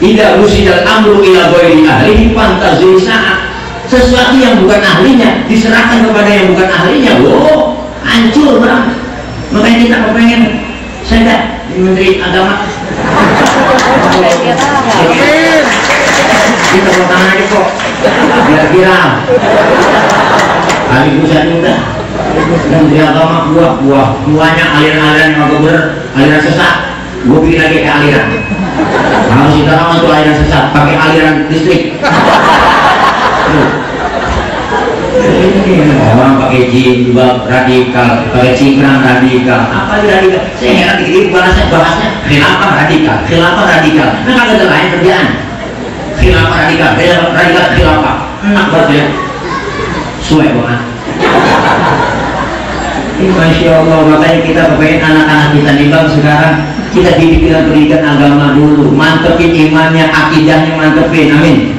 Tidak usidal amru ila ghairi ahlihi fantazil saat. Sesuatu yang bukan ahlinya diserahkan kepada yang bukan ahlinya, wow, hancur bang. Makanya kita kepengen saya Menteri Agama. Kita potong aja kok, biar viral. Kali busan udah. Menteri Agama buahnya aliran-aliran yang bener, aliran sesat. Gue bikin lagi ke aliran. Harus kita lawan tuh aliran sesat, pakai aliran listrik. Orang pakai jilbab radikal, pakai cingkrang radikal. Apa radikal? Saya heran dikit bahasanya khilafah radikal. Nah kalau ada lain kerjaan. khilafah radikal khilafah enak banget ya suwe banget. Masya Allah, makanya kita kepengen anak-anak kita nih bang sekarang kita didik dengan pendidikan agama dulu, mantepin imannya, akidahnya mantepin, amin.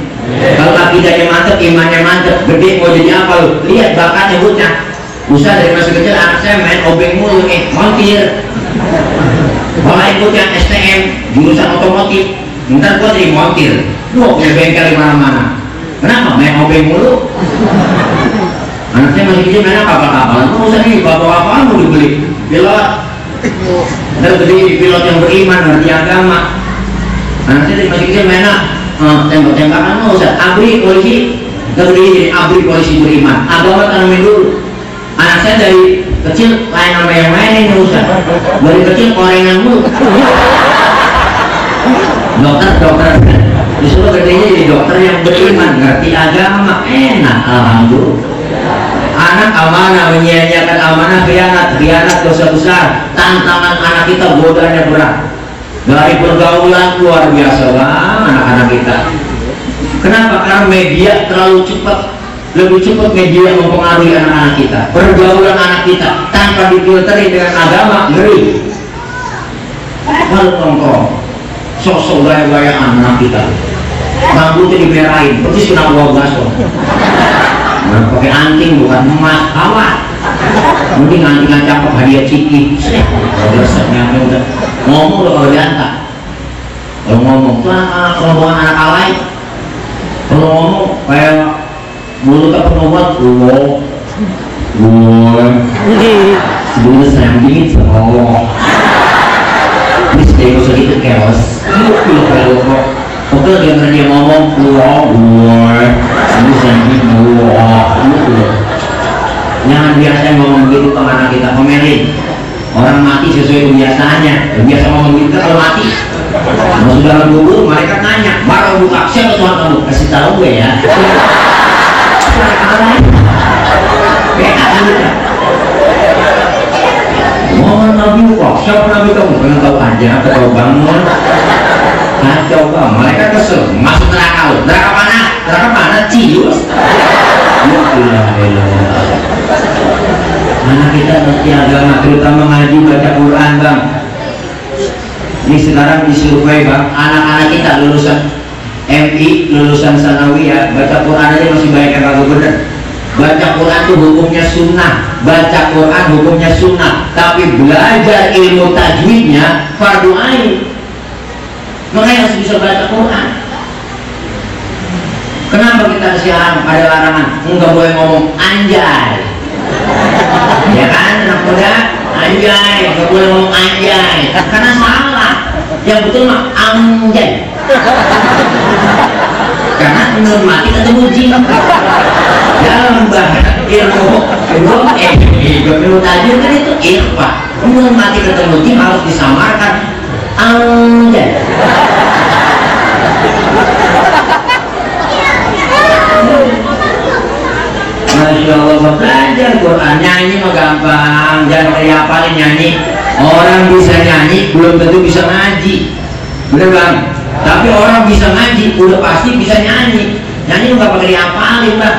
Kalau akidahnya mantep, imannya mantep, gede mau jadi apa lu? Lihat bakatnya butnya. Usah dari masih kecil anak saya main obeng mulu nih, montir. Kalau ikutnya STM, jurusan otomotif, ntar gua jadi montir. Gua punya bengkel di mana-mana. Kenapa main obeng mulu? Anak saya masih kecil main kapal-kapalan. Mau usah nih, bapak-bapak mau dibeli. Pilot. Ntar beli pilot yang beriman, ngerti agama. Anak saya masih kecil main tembak-tembakan mau usah. Abri polisi, ntar beli jadi abri polisi beriman. Agama tanamin dulu. Anak saya dari kecil lain sama yang lain ini usah. Dari kecil korengan mulu. Dokter disuruh gedenya jadi dokter yang beriman, ngerti agama, enak, alhamdulillah. Anak amanah, menyia-nyiakan amanah, khianat dosa besar. Tantangan anak kita godaannya berat. Dari pergaulan luar biasa bang anak-anak kita. Kenapa? Karena media terlalu cepat, lebih cepat media mempengaruhi anak-anak kita. Pergaulan anak kita tanpa difilteri dengan agama, ngeri. Lalu nongkrong, sosok gaya-gayaan anak kita. Rambutnya dimerahin, persis kena uang baso. Nah, pakai anting bukan emas, awat. Mending antingan cakep hadiah ciki. Resepnya udah ngomong udah kalau diantar. Kalau ngomong tuh rombongan anak alay. Kalau ngomong kayak mulut apa ngomong, sebelumnya sayang dingin sama Allah. Ini sedih sedikit chaos. Oke, dia ngomong, ini sedih, jangan biasa ngomong begitu ke anak kita, komelin. Orang mati sesuai kebiasaannya. Biasa ngomong gitu kalau mati. Kalau sudah legowo, mereka nanya, baru buka siapa Tuhan kamu? Kasih tahu gue ya. Mohon Nabi kok, siapa Nabi kamu? Pengen tahu aja, tahu bangun. Kacau bang, mereka kesel, masuk neraka lu. Neraka mana? Neraka mana? Cius. Anak kita ngerti agama, terutama ngaji baca Quran bang. Ini sekarang disurvei bang, anak-anak kita lulusan MI, lulusan sanawiyah, baca Quran aja masih banyak yang kagak bener. Baca Quran itu hukumnya sunnah, baca Quran hukumnya sunnah, tapi belajar ilmu tajwidnya fardu ain. Makanya harus bisa baca Quran. Kenapa kita kesialan ada larangan? Enggak boleh ngomong anjay. Ya kan anak muda, anjay, enggak boleh ngomong anjay. Karena salah. Yang betul mah anjay. Karena nun mati ketemu jin. Dalam bahasa ilmu tajwid kan itu ikhfa. Nun mati ketemu jin harus disamarkan anjay. Masya Allah, belajar Quran, nyanyi mah gampang, jangan kayak apalin nyanyi. Orang bisa nyanyi belum tentu bisa ngaji, bener bang? Tapi orang bisa ngaji udah pasti bisa nyanyi. Nyanyi nggak pakai diapalin bang.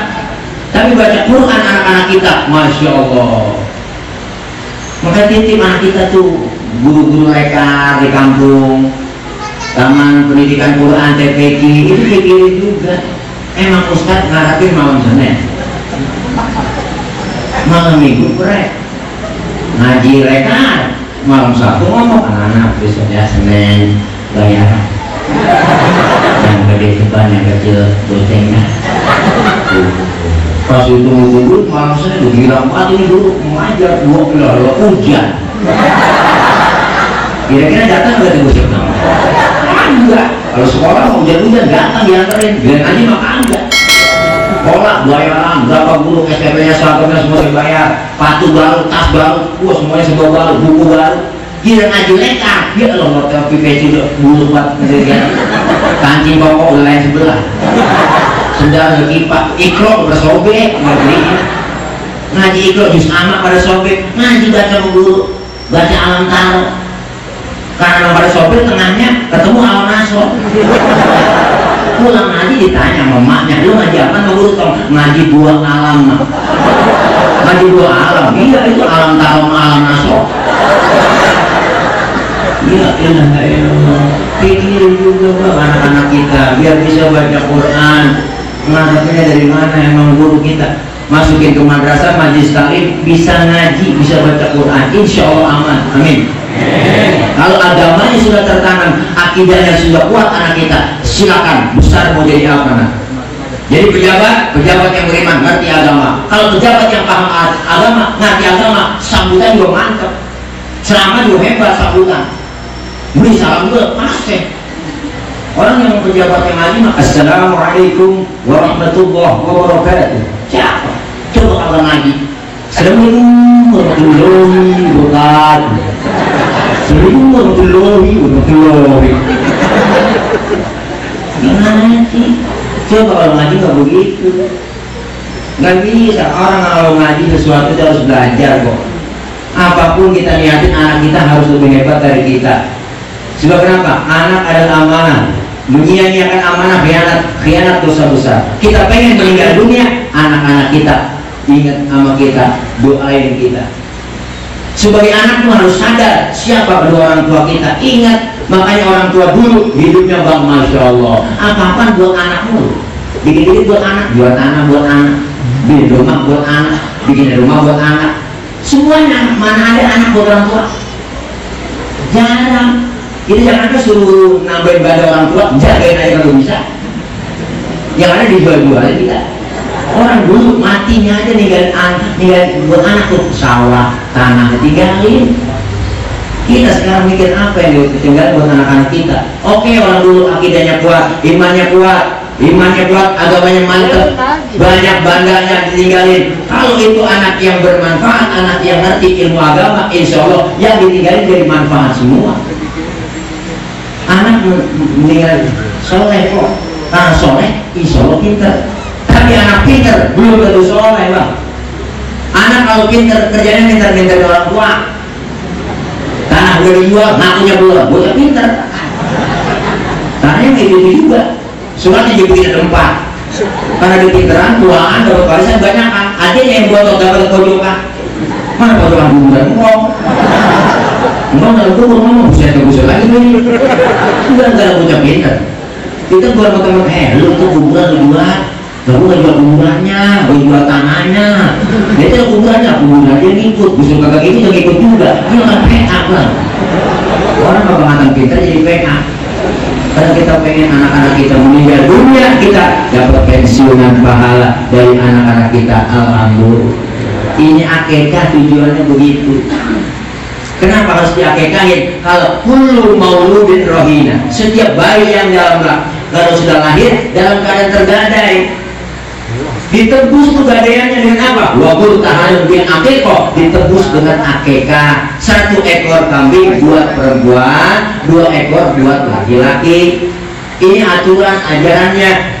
Tapi baca Quran anak-anak kita, Masya Allah. Maka titip anak kita tuh guru-guru mereka di kampung, taman pendidikan Quran TPQ itu pikirin juga. Emang Ustadz ngarapin malam Senin, malam Minggu korek, ngaji rekan, malam Sabtu ngomong anak-anak besoknya Senin bayar. Yang gede ceban, yang kecil dosenya. Pas itu dulu malam Senin bilang ini dulu mengajar 2 kilo hujan. Kira-kira datang nggak tuh Ustaz? Enggak. Kalau sekolah mau hujan-hujan datang diantarin, bilang aja maka enggak. Sekolah bayaran, berapa guru SPP-nya, seragamnya semua dibayar, sepatu baru, tas baru, semuanya semua baru, buku baru. Gila ngaji lekar, ya Allah hotel PPC udah bulu buat ngeliat, kancing pokok udah lain sebelah, sendal udah kipak, ikro udah sobek, ngaji ikro jus amak pada sobek, ngaji baca guru, baca alam taro. Karena pada sopir tengahnya ketemu alam nasor. Pulang ngaji ditanya sama emaknya, lu ngaji apa? Nggak tau, ngaji dua alam. Ngaji dua alam, iya itu alam tarom, alam nasok. Ya ilah, pikir juga bang anak-anak kita biar bisa baca Quran. Ngarepnya dari mana emang guru kita? Masukin ke madrasah, majlis taklim, bisa ngaji, bisa baca Quran, insya Allah aman, amin. Kalau agamanya sudah tertanam, akidahnya sudah kuat anak kita, silakan besar mau jadi apa nak. Jadi pejabat yang beriman ngerti agama. Kalau pejabat yang paham agama, ngerti agama, sambutan juga mantap, ceramah juga hebat sambutan. Beri salam juga pasti. Orang yang pejabat yang ngaji mah assalamualaikum warahmatullahi wabarakatuh. Siapa? Coba kalau ngaji. Assalamualaikum warahmatullahi wabarakatuh. Assalamualaikum warahmatullahi wabarakatuh. Gimana sih? Coba kalau ngaji nggak begitu. Nggak bisa. Orang kalau ngaji sesuatu itu harus belajar kok. Apapun kita niatin, anak kita harus lebih hebat dari kita. Sebab kenapa? Anak adalah amanah. Menyia-nyiakan amanah, khianat dosa besar. Kita pengen meninggal dunia, anak-anak kita ingat sama kita, doain kita. Sebagai anak tuh harus sadar siapa kedua orang tua kita. Ingat, makanya orang tua dulu hidupnya bang, masya Allah. Apa-apa buat anakmu. Bikin buat anak, buat tanah buat anak, bikin rumah buat anak, bikin rumah buat anak. Semuanya, mana ada anak buat orang tua? Jarang. Jadi jangan kan suruh nambahin badan orang tua, jagain aja kalau bisa. Yang ada dijual-jualin kita. Orang dulu matinya aja ninggalin buat anak tuh, sawah, tanah ditinggalin. Kita sekarang mikir apa yang ditinggalin buat anak-anak kita. Oke, orang dulu akidahnya kuat, imannya kuat, agamanya mantap, banyak bandanya ditinggalin. Kalau itu anak yang bermanfaat, anak yang ngerti ilmu agama, insya Allah yang ditinggalin jadi manfaat semua. Anak meninggal soleh kok, karena soleh insya Allah pinter. Tapi anak pinter belum tentu soleh bang. Anak kalau pinter kerjanya pinter orang tua. Tanah udah dijual, ngakunya belum, bocah pinter. Tanahnya kayak gitu juga. Suratnya juga bikin tempat. Karena dia pinteran, tuaan, dapat warisan banyak kan. Adanya yang buat dapat pojokan. Mana pojokan kuburan kok? Enggak dalam kubur ngomong buset lagi nih. Enggak ada bocah pinter. Kita buat teman-teman, lu tuh kuburan lu jual. Lalu nggak jual kuburannya, gue jual tanahnya. Dia itu kuburannya ngikut. Busuk kagak gitu juga ngikut juga. Ini kan PA lah. Orang kebangetan pinter jadi PA. Karena kita pengen anak-anak kita meninggal dunia, kita dapat pensiunan pahala dari anak-anak kita. Alhamdulillah. Ini akikah tujuannya begitu. Kenapa harus diakekahin? Kalau kullu mauludin rohina, setiap bayi yang kalau sudah lahir dalam keadaan tergadai, ditebus tuh gadaiannya dengan apa? Wabul tahalun bin akikah, ditebus dengan akikah. 1 ekor kambing buat perempuan, 2 ekor buat laki-laki. Ini aturan ajarannya.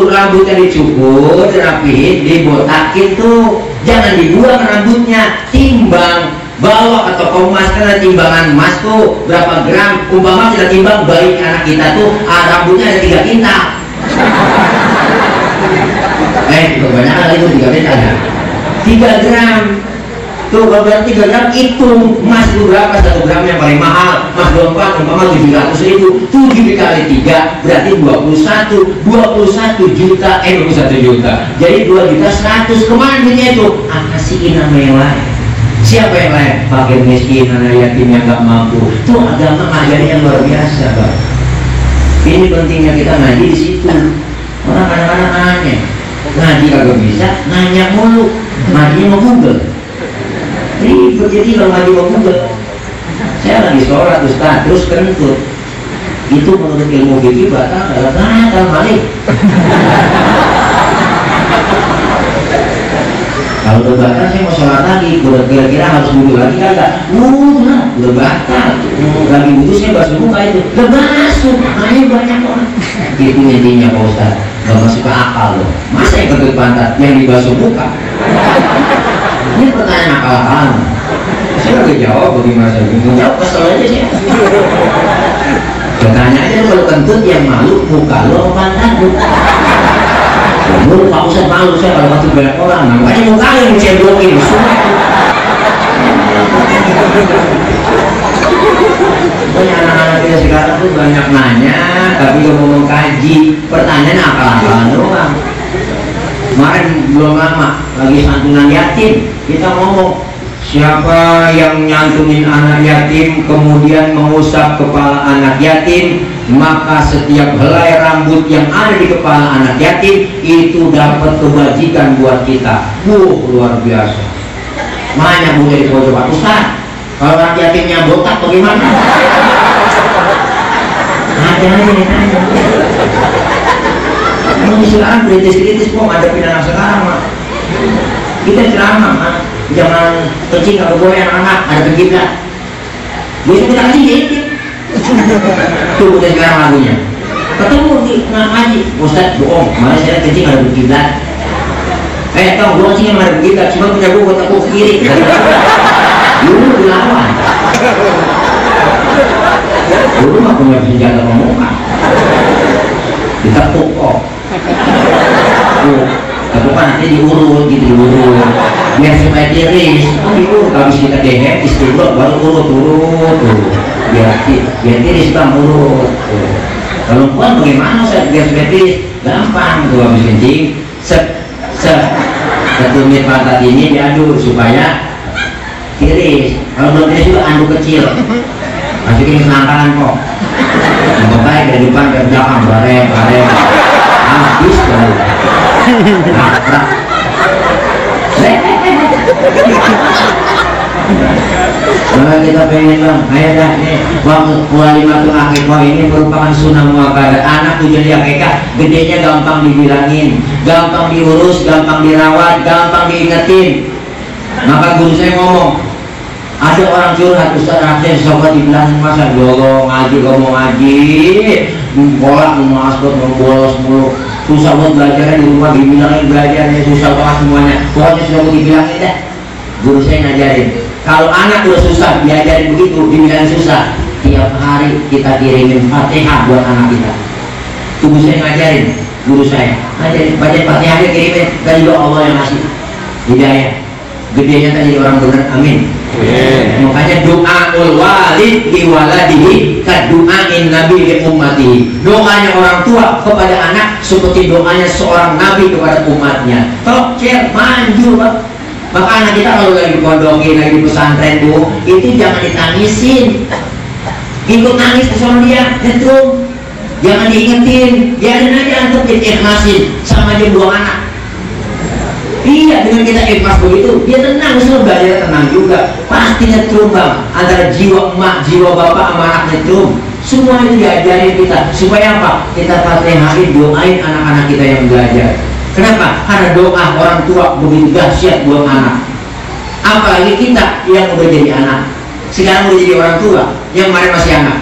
Rambutnya dicukur, dirapihin, dibotakin tuh. Jangan dibuang rambutnya, timbang. Bawa ke toko emas, karena timbangan emas tuh berapa gram. Umpama kita timbang bayi anak kita tuh rambutnya ada 3 kintal. Kebanyakan itu 3 kintal ya. 3 gram tuh, kalau berarti 3 gram hitung emas itu berapa. 1 gram yang paling mahal emas 24, umpama 700.000, 7 dikali 3 berarti 21 juta. 21 juta jadi 2.100.000. Kemana duitnya itu? Kasihin nama yang lain. Siapa yang lain? Fakir miskin, anak yatim yang gak mampu. Itu agama ngajarin yang luar biasa bang. Ini pentingnya kita ngaji di situ. Orang anak-anak aneh ngaji kagak bisa, nanya mulu. Ngaji mau Google. Ribet jadi kalau ngaji mau Google. Saya lagi sholat Ustaz, terus kentut. Itu menurut ilmu fikih batal balik. Kalau udah batal saya mau sholat lagi, udah kira-kira harus wudhu lagi kagak? Udah batal. Lagi wudhu saya basuh muka itu, udah basuh, makanya banyak orang. Itu intinya Pak Ustaz, gak masuk ke akal loh. Masa yang kentut pantat yang dibasuh muka? Ini pertanyaan akal-akalan. Saya lagi jawab bagaimana saya bingung jawab, kesel aja sih. Tanya aja kalau kentut yang malu muka lo apa pantat lu? Lu Pak Ustaz malu saya kalau kentut banyak orang, makanya muka lo yang ceblokin semua. Banyak anak-anak kita sekarang tuh banyak nanya, tapi gak mau mengkaji. Pertanyaan akal-akalan doang. Kemarin belum lama lagi santunan yatim, kita ngomong siapa yang nyantunin anak yatim kemudian mengusap kepala anak yatim, maka setiap helai rambut yang ada di kepala anak yatim itu dapat kebajikan buat kita. Luar biasa. Banyak bu dari pojok, Pak Ustaz, kalau anak yatimnya botak bagaimana? Ada aja ditanya. Ini sekarang kritis-kritis kok ngadepin anak sekarang mah. Kita ceramah mah, jangan kecil kalau goyang anak ada kiblat. Besok kita kasih dia. Tuh udah sekarang lagunya. Ketemu di ngaji, Ustaz bohong, malah saya kecil ada kiblat. Tau gua sih yang ada kiblat, cuma punya gua buat aku kiri. Dulu dilawan. Dulu mah punya senjata pemuka. Ditepuk kok. Tapi kan nanti diurut gitu, diurut biar supaya tiris. Diurut habis kita dehem istiqlal baru urut biar tiris bang, urut. Kalau bukan bagaimana saya biar supaya tiris? Gampang tuh, habis kencing satu menit pantat ini diaduk supaya tiris. Kalau belum tiris juga aduk kecil, masukin selangkangan kok. Yang baik dari depan ke belakang, bareng habis baru nakrak. Kalau kita pengen bang, ayo dah nih walimatul akikah ini merupakan sunnah muakkadah. Anak tujuan di akikah gedenya gampang dibilangin, gampang diurus, gampang dirawat, gampang diingetin. Maka guru saya ngomong, ada orang curhat, Ustaz Raden sobat dibilangin masa dolo ngaji, ngomong ngaji bolak mau asbot mau bolos mulu, susah buat belajarnya di rumah, dibilangin belajarnya susah banget semuanya. Pokoknya sudah mau dibilangin dah. Guru saya ngajarin, kalau anak udah susah diajarin begitu, dibilangin susah, tiap hari kita kirimin Fatihah buat anak kita. Guru saya ngajarin, guru saya ngajarin baca Fatihah aja kirimin, dan juga Allah yang ngasih hidayah. Gedenya tadi orang benar, amin. Makanya doaul walid li waladihi kadu'ain nabi li ummatihi. Doanya orang tua kepada anak seperti doanya seorang nabi kepada umatnya. Tocer manjur Pak. Maka anak kita kalau lagi dipondokin, lagi di pesantren tuh, itu jangan ditangisin. Ikut nangis ke sama dia, nyetrum. Jangan diingetin, biarin aja antum ikhlasin sama dia buang anak. Iya, dengan kita ikhlas begitu, dia tenang, semua belajar tenang juga. Pasti nyetrum bang, antara jiwa emak, jiwa bapak sama anak nyetrum. Semua itu diajarin kita, supaya apa? Kita fatihain, doain anak-anak kita yang belajar. Kenapa? Karena doa orang tua begitu dahsyat buat anak. Apalagi kita yang udah jadi anak, sekarang udah jadi orang tua, yang kemarin masih anak.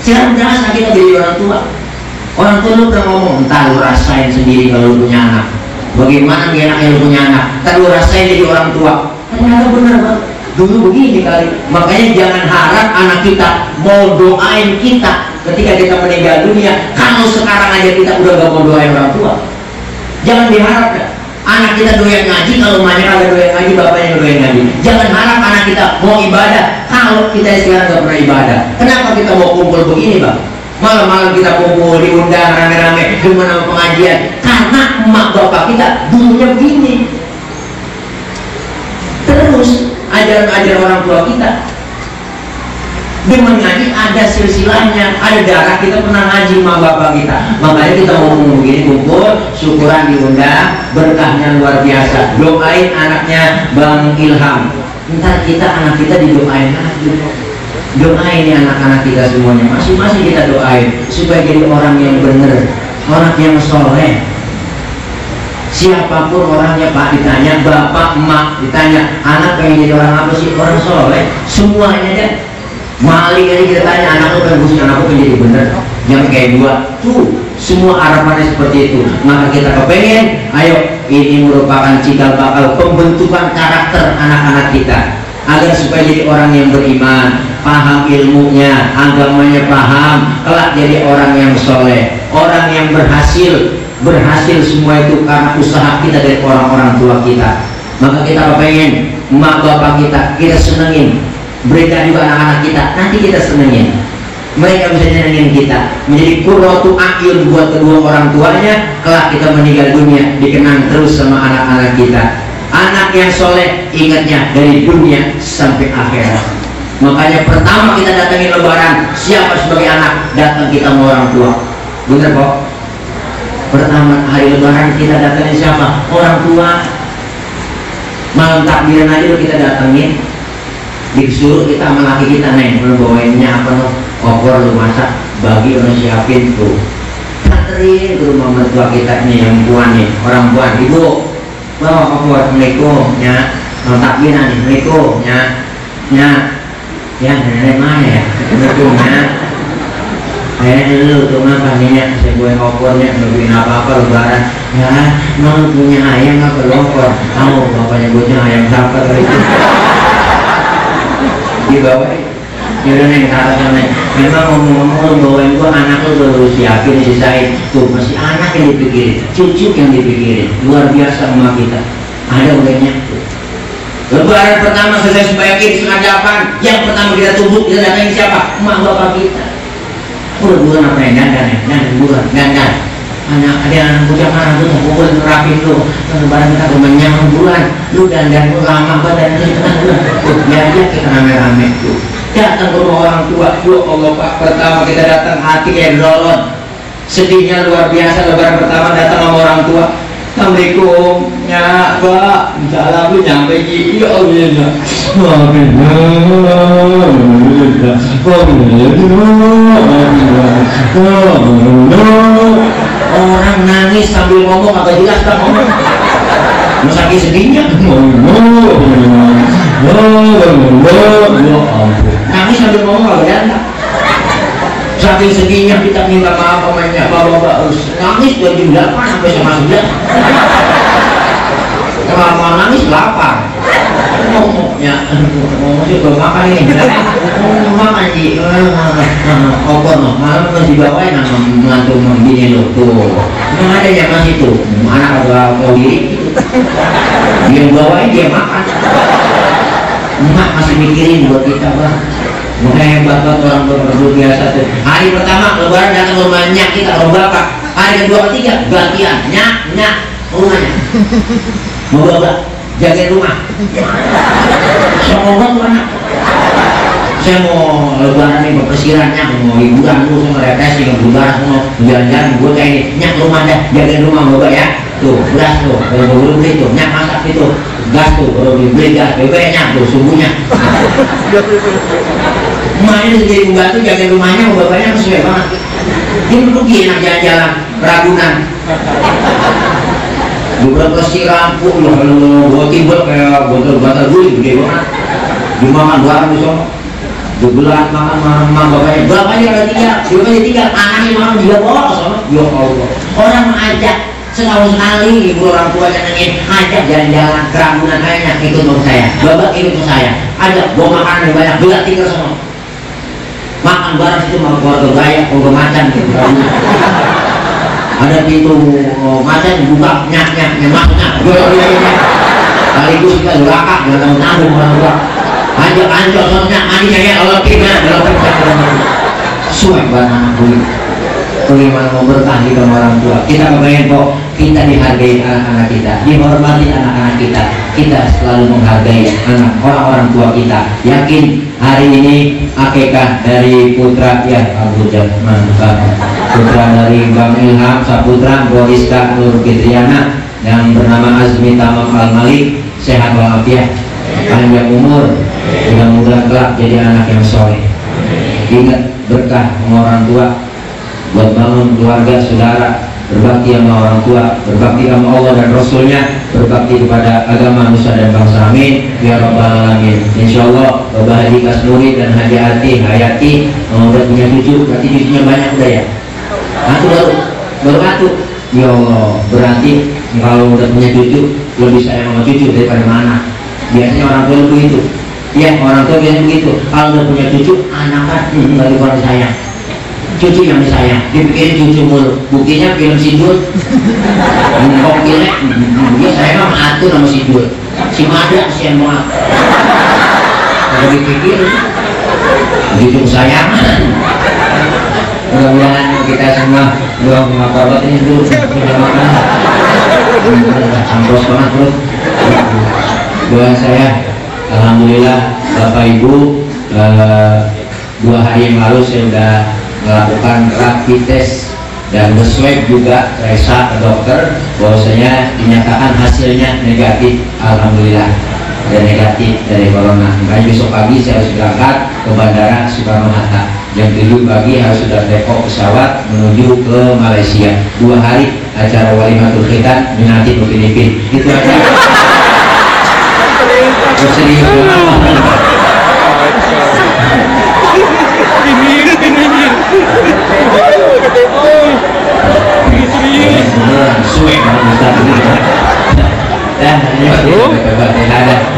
Sekarang berasa kita jadi orang tua. Orang tua lu pernah ngomong, entar lu rasain sendiri kalau lu punya anak. Bagaimana enaknya lu punya anak? Entar lu rasain jadi orang tua. Ternyata benar Bang. Dulu begini kali. Makanya jangan harap anak kita mau doain kita ketika kita meninggal dunia. Kalau sekarang aja kita udah gak mau doain orang tua, jangan diharap anak kita doyan ngaji, kalau emaknya kagak doyan ngaji, bapaknya doyan ngaji. Jangan harap anak kita mau ibadah kalau kita sekarang gak pernah ibadah. Kenapa kita mau kumpul begini Bang? Malam-malam kita kumpul, diundang rame-rame dengan nama pengajian, karena emak bapak kita dulunya begini. Terus ajaran-ajaran orang tua kita dengan ngaji ada silsilahnya, ada darah kita pernah ngaji sama bapak kita. Makanya kita ngomong begini, kumpul, syukuran diundang, berkahnya luar biasa. Doain anaknya Bang Ilham, ntar kita anak kita didoain lagi. Doain ya anak-anak kita semuanya, masing-masing kita doain supaya jadi orang yang benar, orang yang soleh. Siapapun orangnya Pak, ditanya bapak, emak, ditanya anak pengen jadi orang apa sih? Orang soleh, semuanya deh. Maling aja kita tanya, anakku pengen busuk, anakku pengen jadi bener, jangan kayak gua. Tuh, semua harapannya seperti itu. Maka kita kepengen, ayo, ini merupakan cikal bakal pembentukan karakter anak-anak kita. agar supaya jadi orang yang beriman, paham ilmunya, agamanya paham, kelak jadi orang yang soleh, orang yang berhasil semua itu karena usaha kita dari orang-orang tua kita. Maka kita pengen emak bapak kita senengin, berikan juga anak-anak kita, nanti kita senengin, mereka bisa nyenengin kita, menjadi qurratu a'yun buat kedua orang tuanya. Kelak kita meninggal dunia dikenang terus sama anak-anak kita. Anak yang soleh ingatnya dari dunia sampai akhirat. Makanya pertama kita datangin lebaran, siapa sebagai anak? Datang kita sama orang tua. Bener kok? Pertama hari lebaran kita datangin siapa? Orang tua. Malam takbiran aja kita datangin, disuruh kita sama laki kita, neng lu bawainnya apa lo? Opor lu masak, bagi lu siapin tuh, anterin ke rumah mertua kita nih yang puan nih, orang puan, ibu bawa opor, assalamualaikum ya, malam takbiran nih, assalamualaikum ya nenek mana ya, assalamualaikum ya, nenek lu tuh makan nih ya, saya buahin opornya, nungguin apa-apa lebaran. Ya, mau punya ayam apa opor? Tahu bapaknya punya ayam sabar itu. Dibawa, yaudah neng kata neng. Memang ngomong-ngomong bawain gua anak lu baru siapin sisain tuh masih anak yang dipikirin, cucu yang dipikirin, luar biasa sama kita. Ada uangnya. Lebaran pertama selesai sebagian sengajapan, yang pertama kita tubuh kita datangin siapa? Emak bapak kita. Bulan apa yang dandan. Anak ada anak bocah mana tuh pukul rapi tuh lebaran kita kemenyan bulan lu dandan lu lama banget biar aja kita rame-rame tuh datang ke rumah orang tua. Ya Allah Pak, pertama kita datang hati kayak dolon, sedihnya luar biasa. Lebaran pertama datang sama orang tua, assalamualaikum ya Pak, salam lu nyampe gigi. Ya Allah ya orang nangis sambil ngomong agak jelas tak ngomong, saking sedihnya nangis sambil ngomong agak janda, saking sedihnya kita minta maaf omanya bapak harus nangis dari jam 8 sampai jam 9 kalau nangis lapar ngomongnya ngomong sih belum makan ini makan sih opor no malam masih bawain sama menantu membini lo tuh memang ada yang masih tuh anak agak kau diri dia bawain dia makan emak masih mikirin buat kita bang. Hebat banget orang tua biasa tuh. Hari pertama lebaran datang rumahnya kita orang bapak, hari kedua ketiga gantian nyak rumahnya mau bapak jaga rumah. Semoga tuh anak. Saya mau lebaran nih persirannya, mau liburan dulu, saya mau refreshing, lebaran mau jalan-jalan, gue kayak ini nyak rumah dah, jaga rumah bapak ya. Tuh beras tuh, baru beli tuh, nyak masak itu, gas tuh, baru beli gas, BBM-nya tuh subuhnya. Emaknya jadi pembantu jaga rumahnya, bapaknya sesuai banget. Dia rugi enak jalan-jalan, Ragunan. Beberapa sirampu loh, gue tiba kayak botol-botol gue gede banget. Dimakan barang di sana, dibelah makan bapaknya ada tiga, anaknya makan dia bawa ke sana. Ya Allah, orang mengajak setahun sekali ibu orang tuanya nangin, ajak jalan-jalan ke Ragunan kayaknya ikut sama saya, bapak ikut sama saya, ajak bawa makanan yang banyak, belah tinggal sama. Makan barang itu makan keluarga gaya, keluarga macan gitu. Ada pintu macan dibuka nyaknya maksudnya sekaligus kita duraka nggak tahu tanggung orang tua ajak ancol soalnya anjingnya ya Allah kita suai banget anak gue bagaimana mau bertahan di orang tua. Kita kebayang kok kita dihargai anak-anak kita, dihormati anak-anak kita selalu menghargai anak orang-orang tua kita. Yakin hari ini akikah dari putra ya Abu Mantap, putra dari Bang Ilham Saputra Boriska Nur Fitriana yang bernama Azmi Tamam Al Malik, sehat walafiat, panjang umur, mudah-mudahan kelak jadi anak yang soleh. Ingat berkah sama orang tua buat bangun keluarga, saudara, berbakti sama orang tua, berbakti sama Allah dan Rasulnya, berbakti kepada agama, nusa dan bangsa. Amin ya rabbal alamin. Insyaallah Bapak Haji Kasnuri dan Haji Hayati udah punya cucu, berarti cucunya banyak udah ya? Baru satu. Ya Allah, berarti kalau udah punya cucu lebih sayang sama cucu daripada mana. Biasanya orang tua itu Ya orang tua biasanya begitu. Kalau udah punya cucu, anak kan nggak dikurang sayang. Cucu yang disayang, dipikirin cucu mulu. Buktinya film Sidul. Kok kira, dia sayang sama atur sama Sidul. Si Mada kesian banget. Kalau dipikirin, cucu kesayangan. Mudah-mudahan kita semua doa mengapabat ini dulu sudah makan. Sampros banget bro. Doa saya, alhamdulillah Bapak Ibu, 2 hari yang lalu saya sudah melakukan rapid test dan swab juga periksa ke dokter, bahwasanya dinyatakan hasilnya negatif, alhamdulillah, dan negatif dari corona. Makanya besok pagi saya harus berangkat ke Bandara Soekarno Hatta. Jam 7 pagi harus sudah take off pesawat menuju ke Malaysia. 2 hari acara walimatul khitan minati Filipina. Itu aja. Serius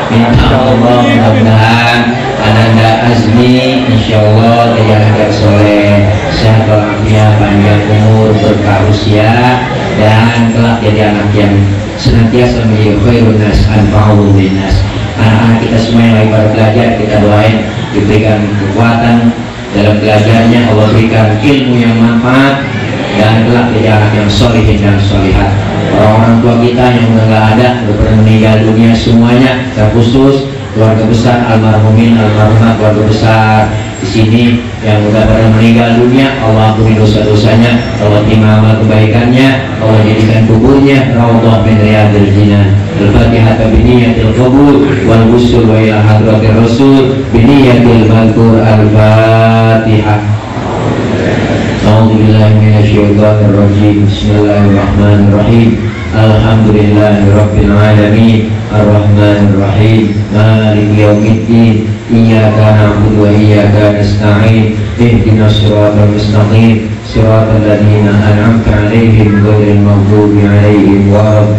minta Allah mudah-mudahan Ananda Azmi insyaallah dia agak soleh, sehat walafiat, panjang umur, berkah usia, dan kelak jadi anak yang senantiasa menjadi khairun nas anfa'ul linnas. Anak-anak kita semua yang lagi pada belajar, kita doain diberikan kekuatan dalam belajarnya, Allah berikan ilmu yang manfaat, dan kelak jadi anak yang solihin dan solihat. Orang-orang tua kita yang nggak ada, udah meninggal dunia semuanya, terkhusus keluarga besar almarhumin, almarhumat, keluarga besar di sini yang udah pada meninggal dunia, Allah ampuni dosa-dosanya, Allah terima amal kebaikannya, Allah jadikan kuburnya raudhah min riyadil jinan. Al-Fatihah biniyatil qabul wal wusul wa ila hadratir rasul biniyatil madhkur. Al-Fatihah. A'udzubillahi minasyaitonir rajim. Bismillahirrahmanirrahim. Alhamdulillahirabbil alamin. Ar-Rahmanir Rahim. Maliki yaumiddin. Iyyaka na'budu wa iyyaka nasta'in. Ihdinas siratal mustaqim. Siratal ladzina an'amta 'alaihim ghairil maghdubi 'alaihim waladdallin.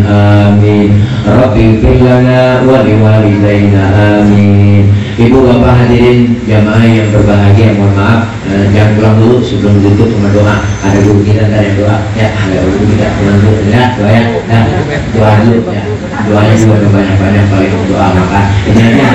Amin. Rabbighfir lana wa liwalidayna. Amin. Ibu bapak hadirin jamaah yang berbahagia, mohon maaf, jangan pulang dulu sebelum tutup sama doa. Ada guru kita tadi doa, ya ada guru kita pulang dulu ya, doa ya, doa dulu ya, doanya juga banyak-banyak kalau doa maka ini aja.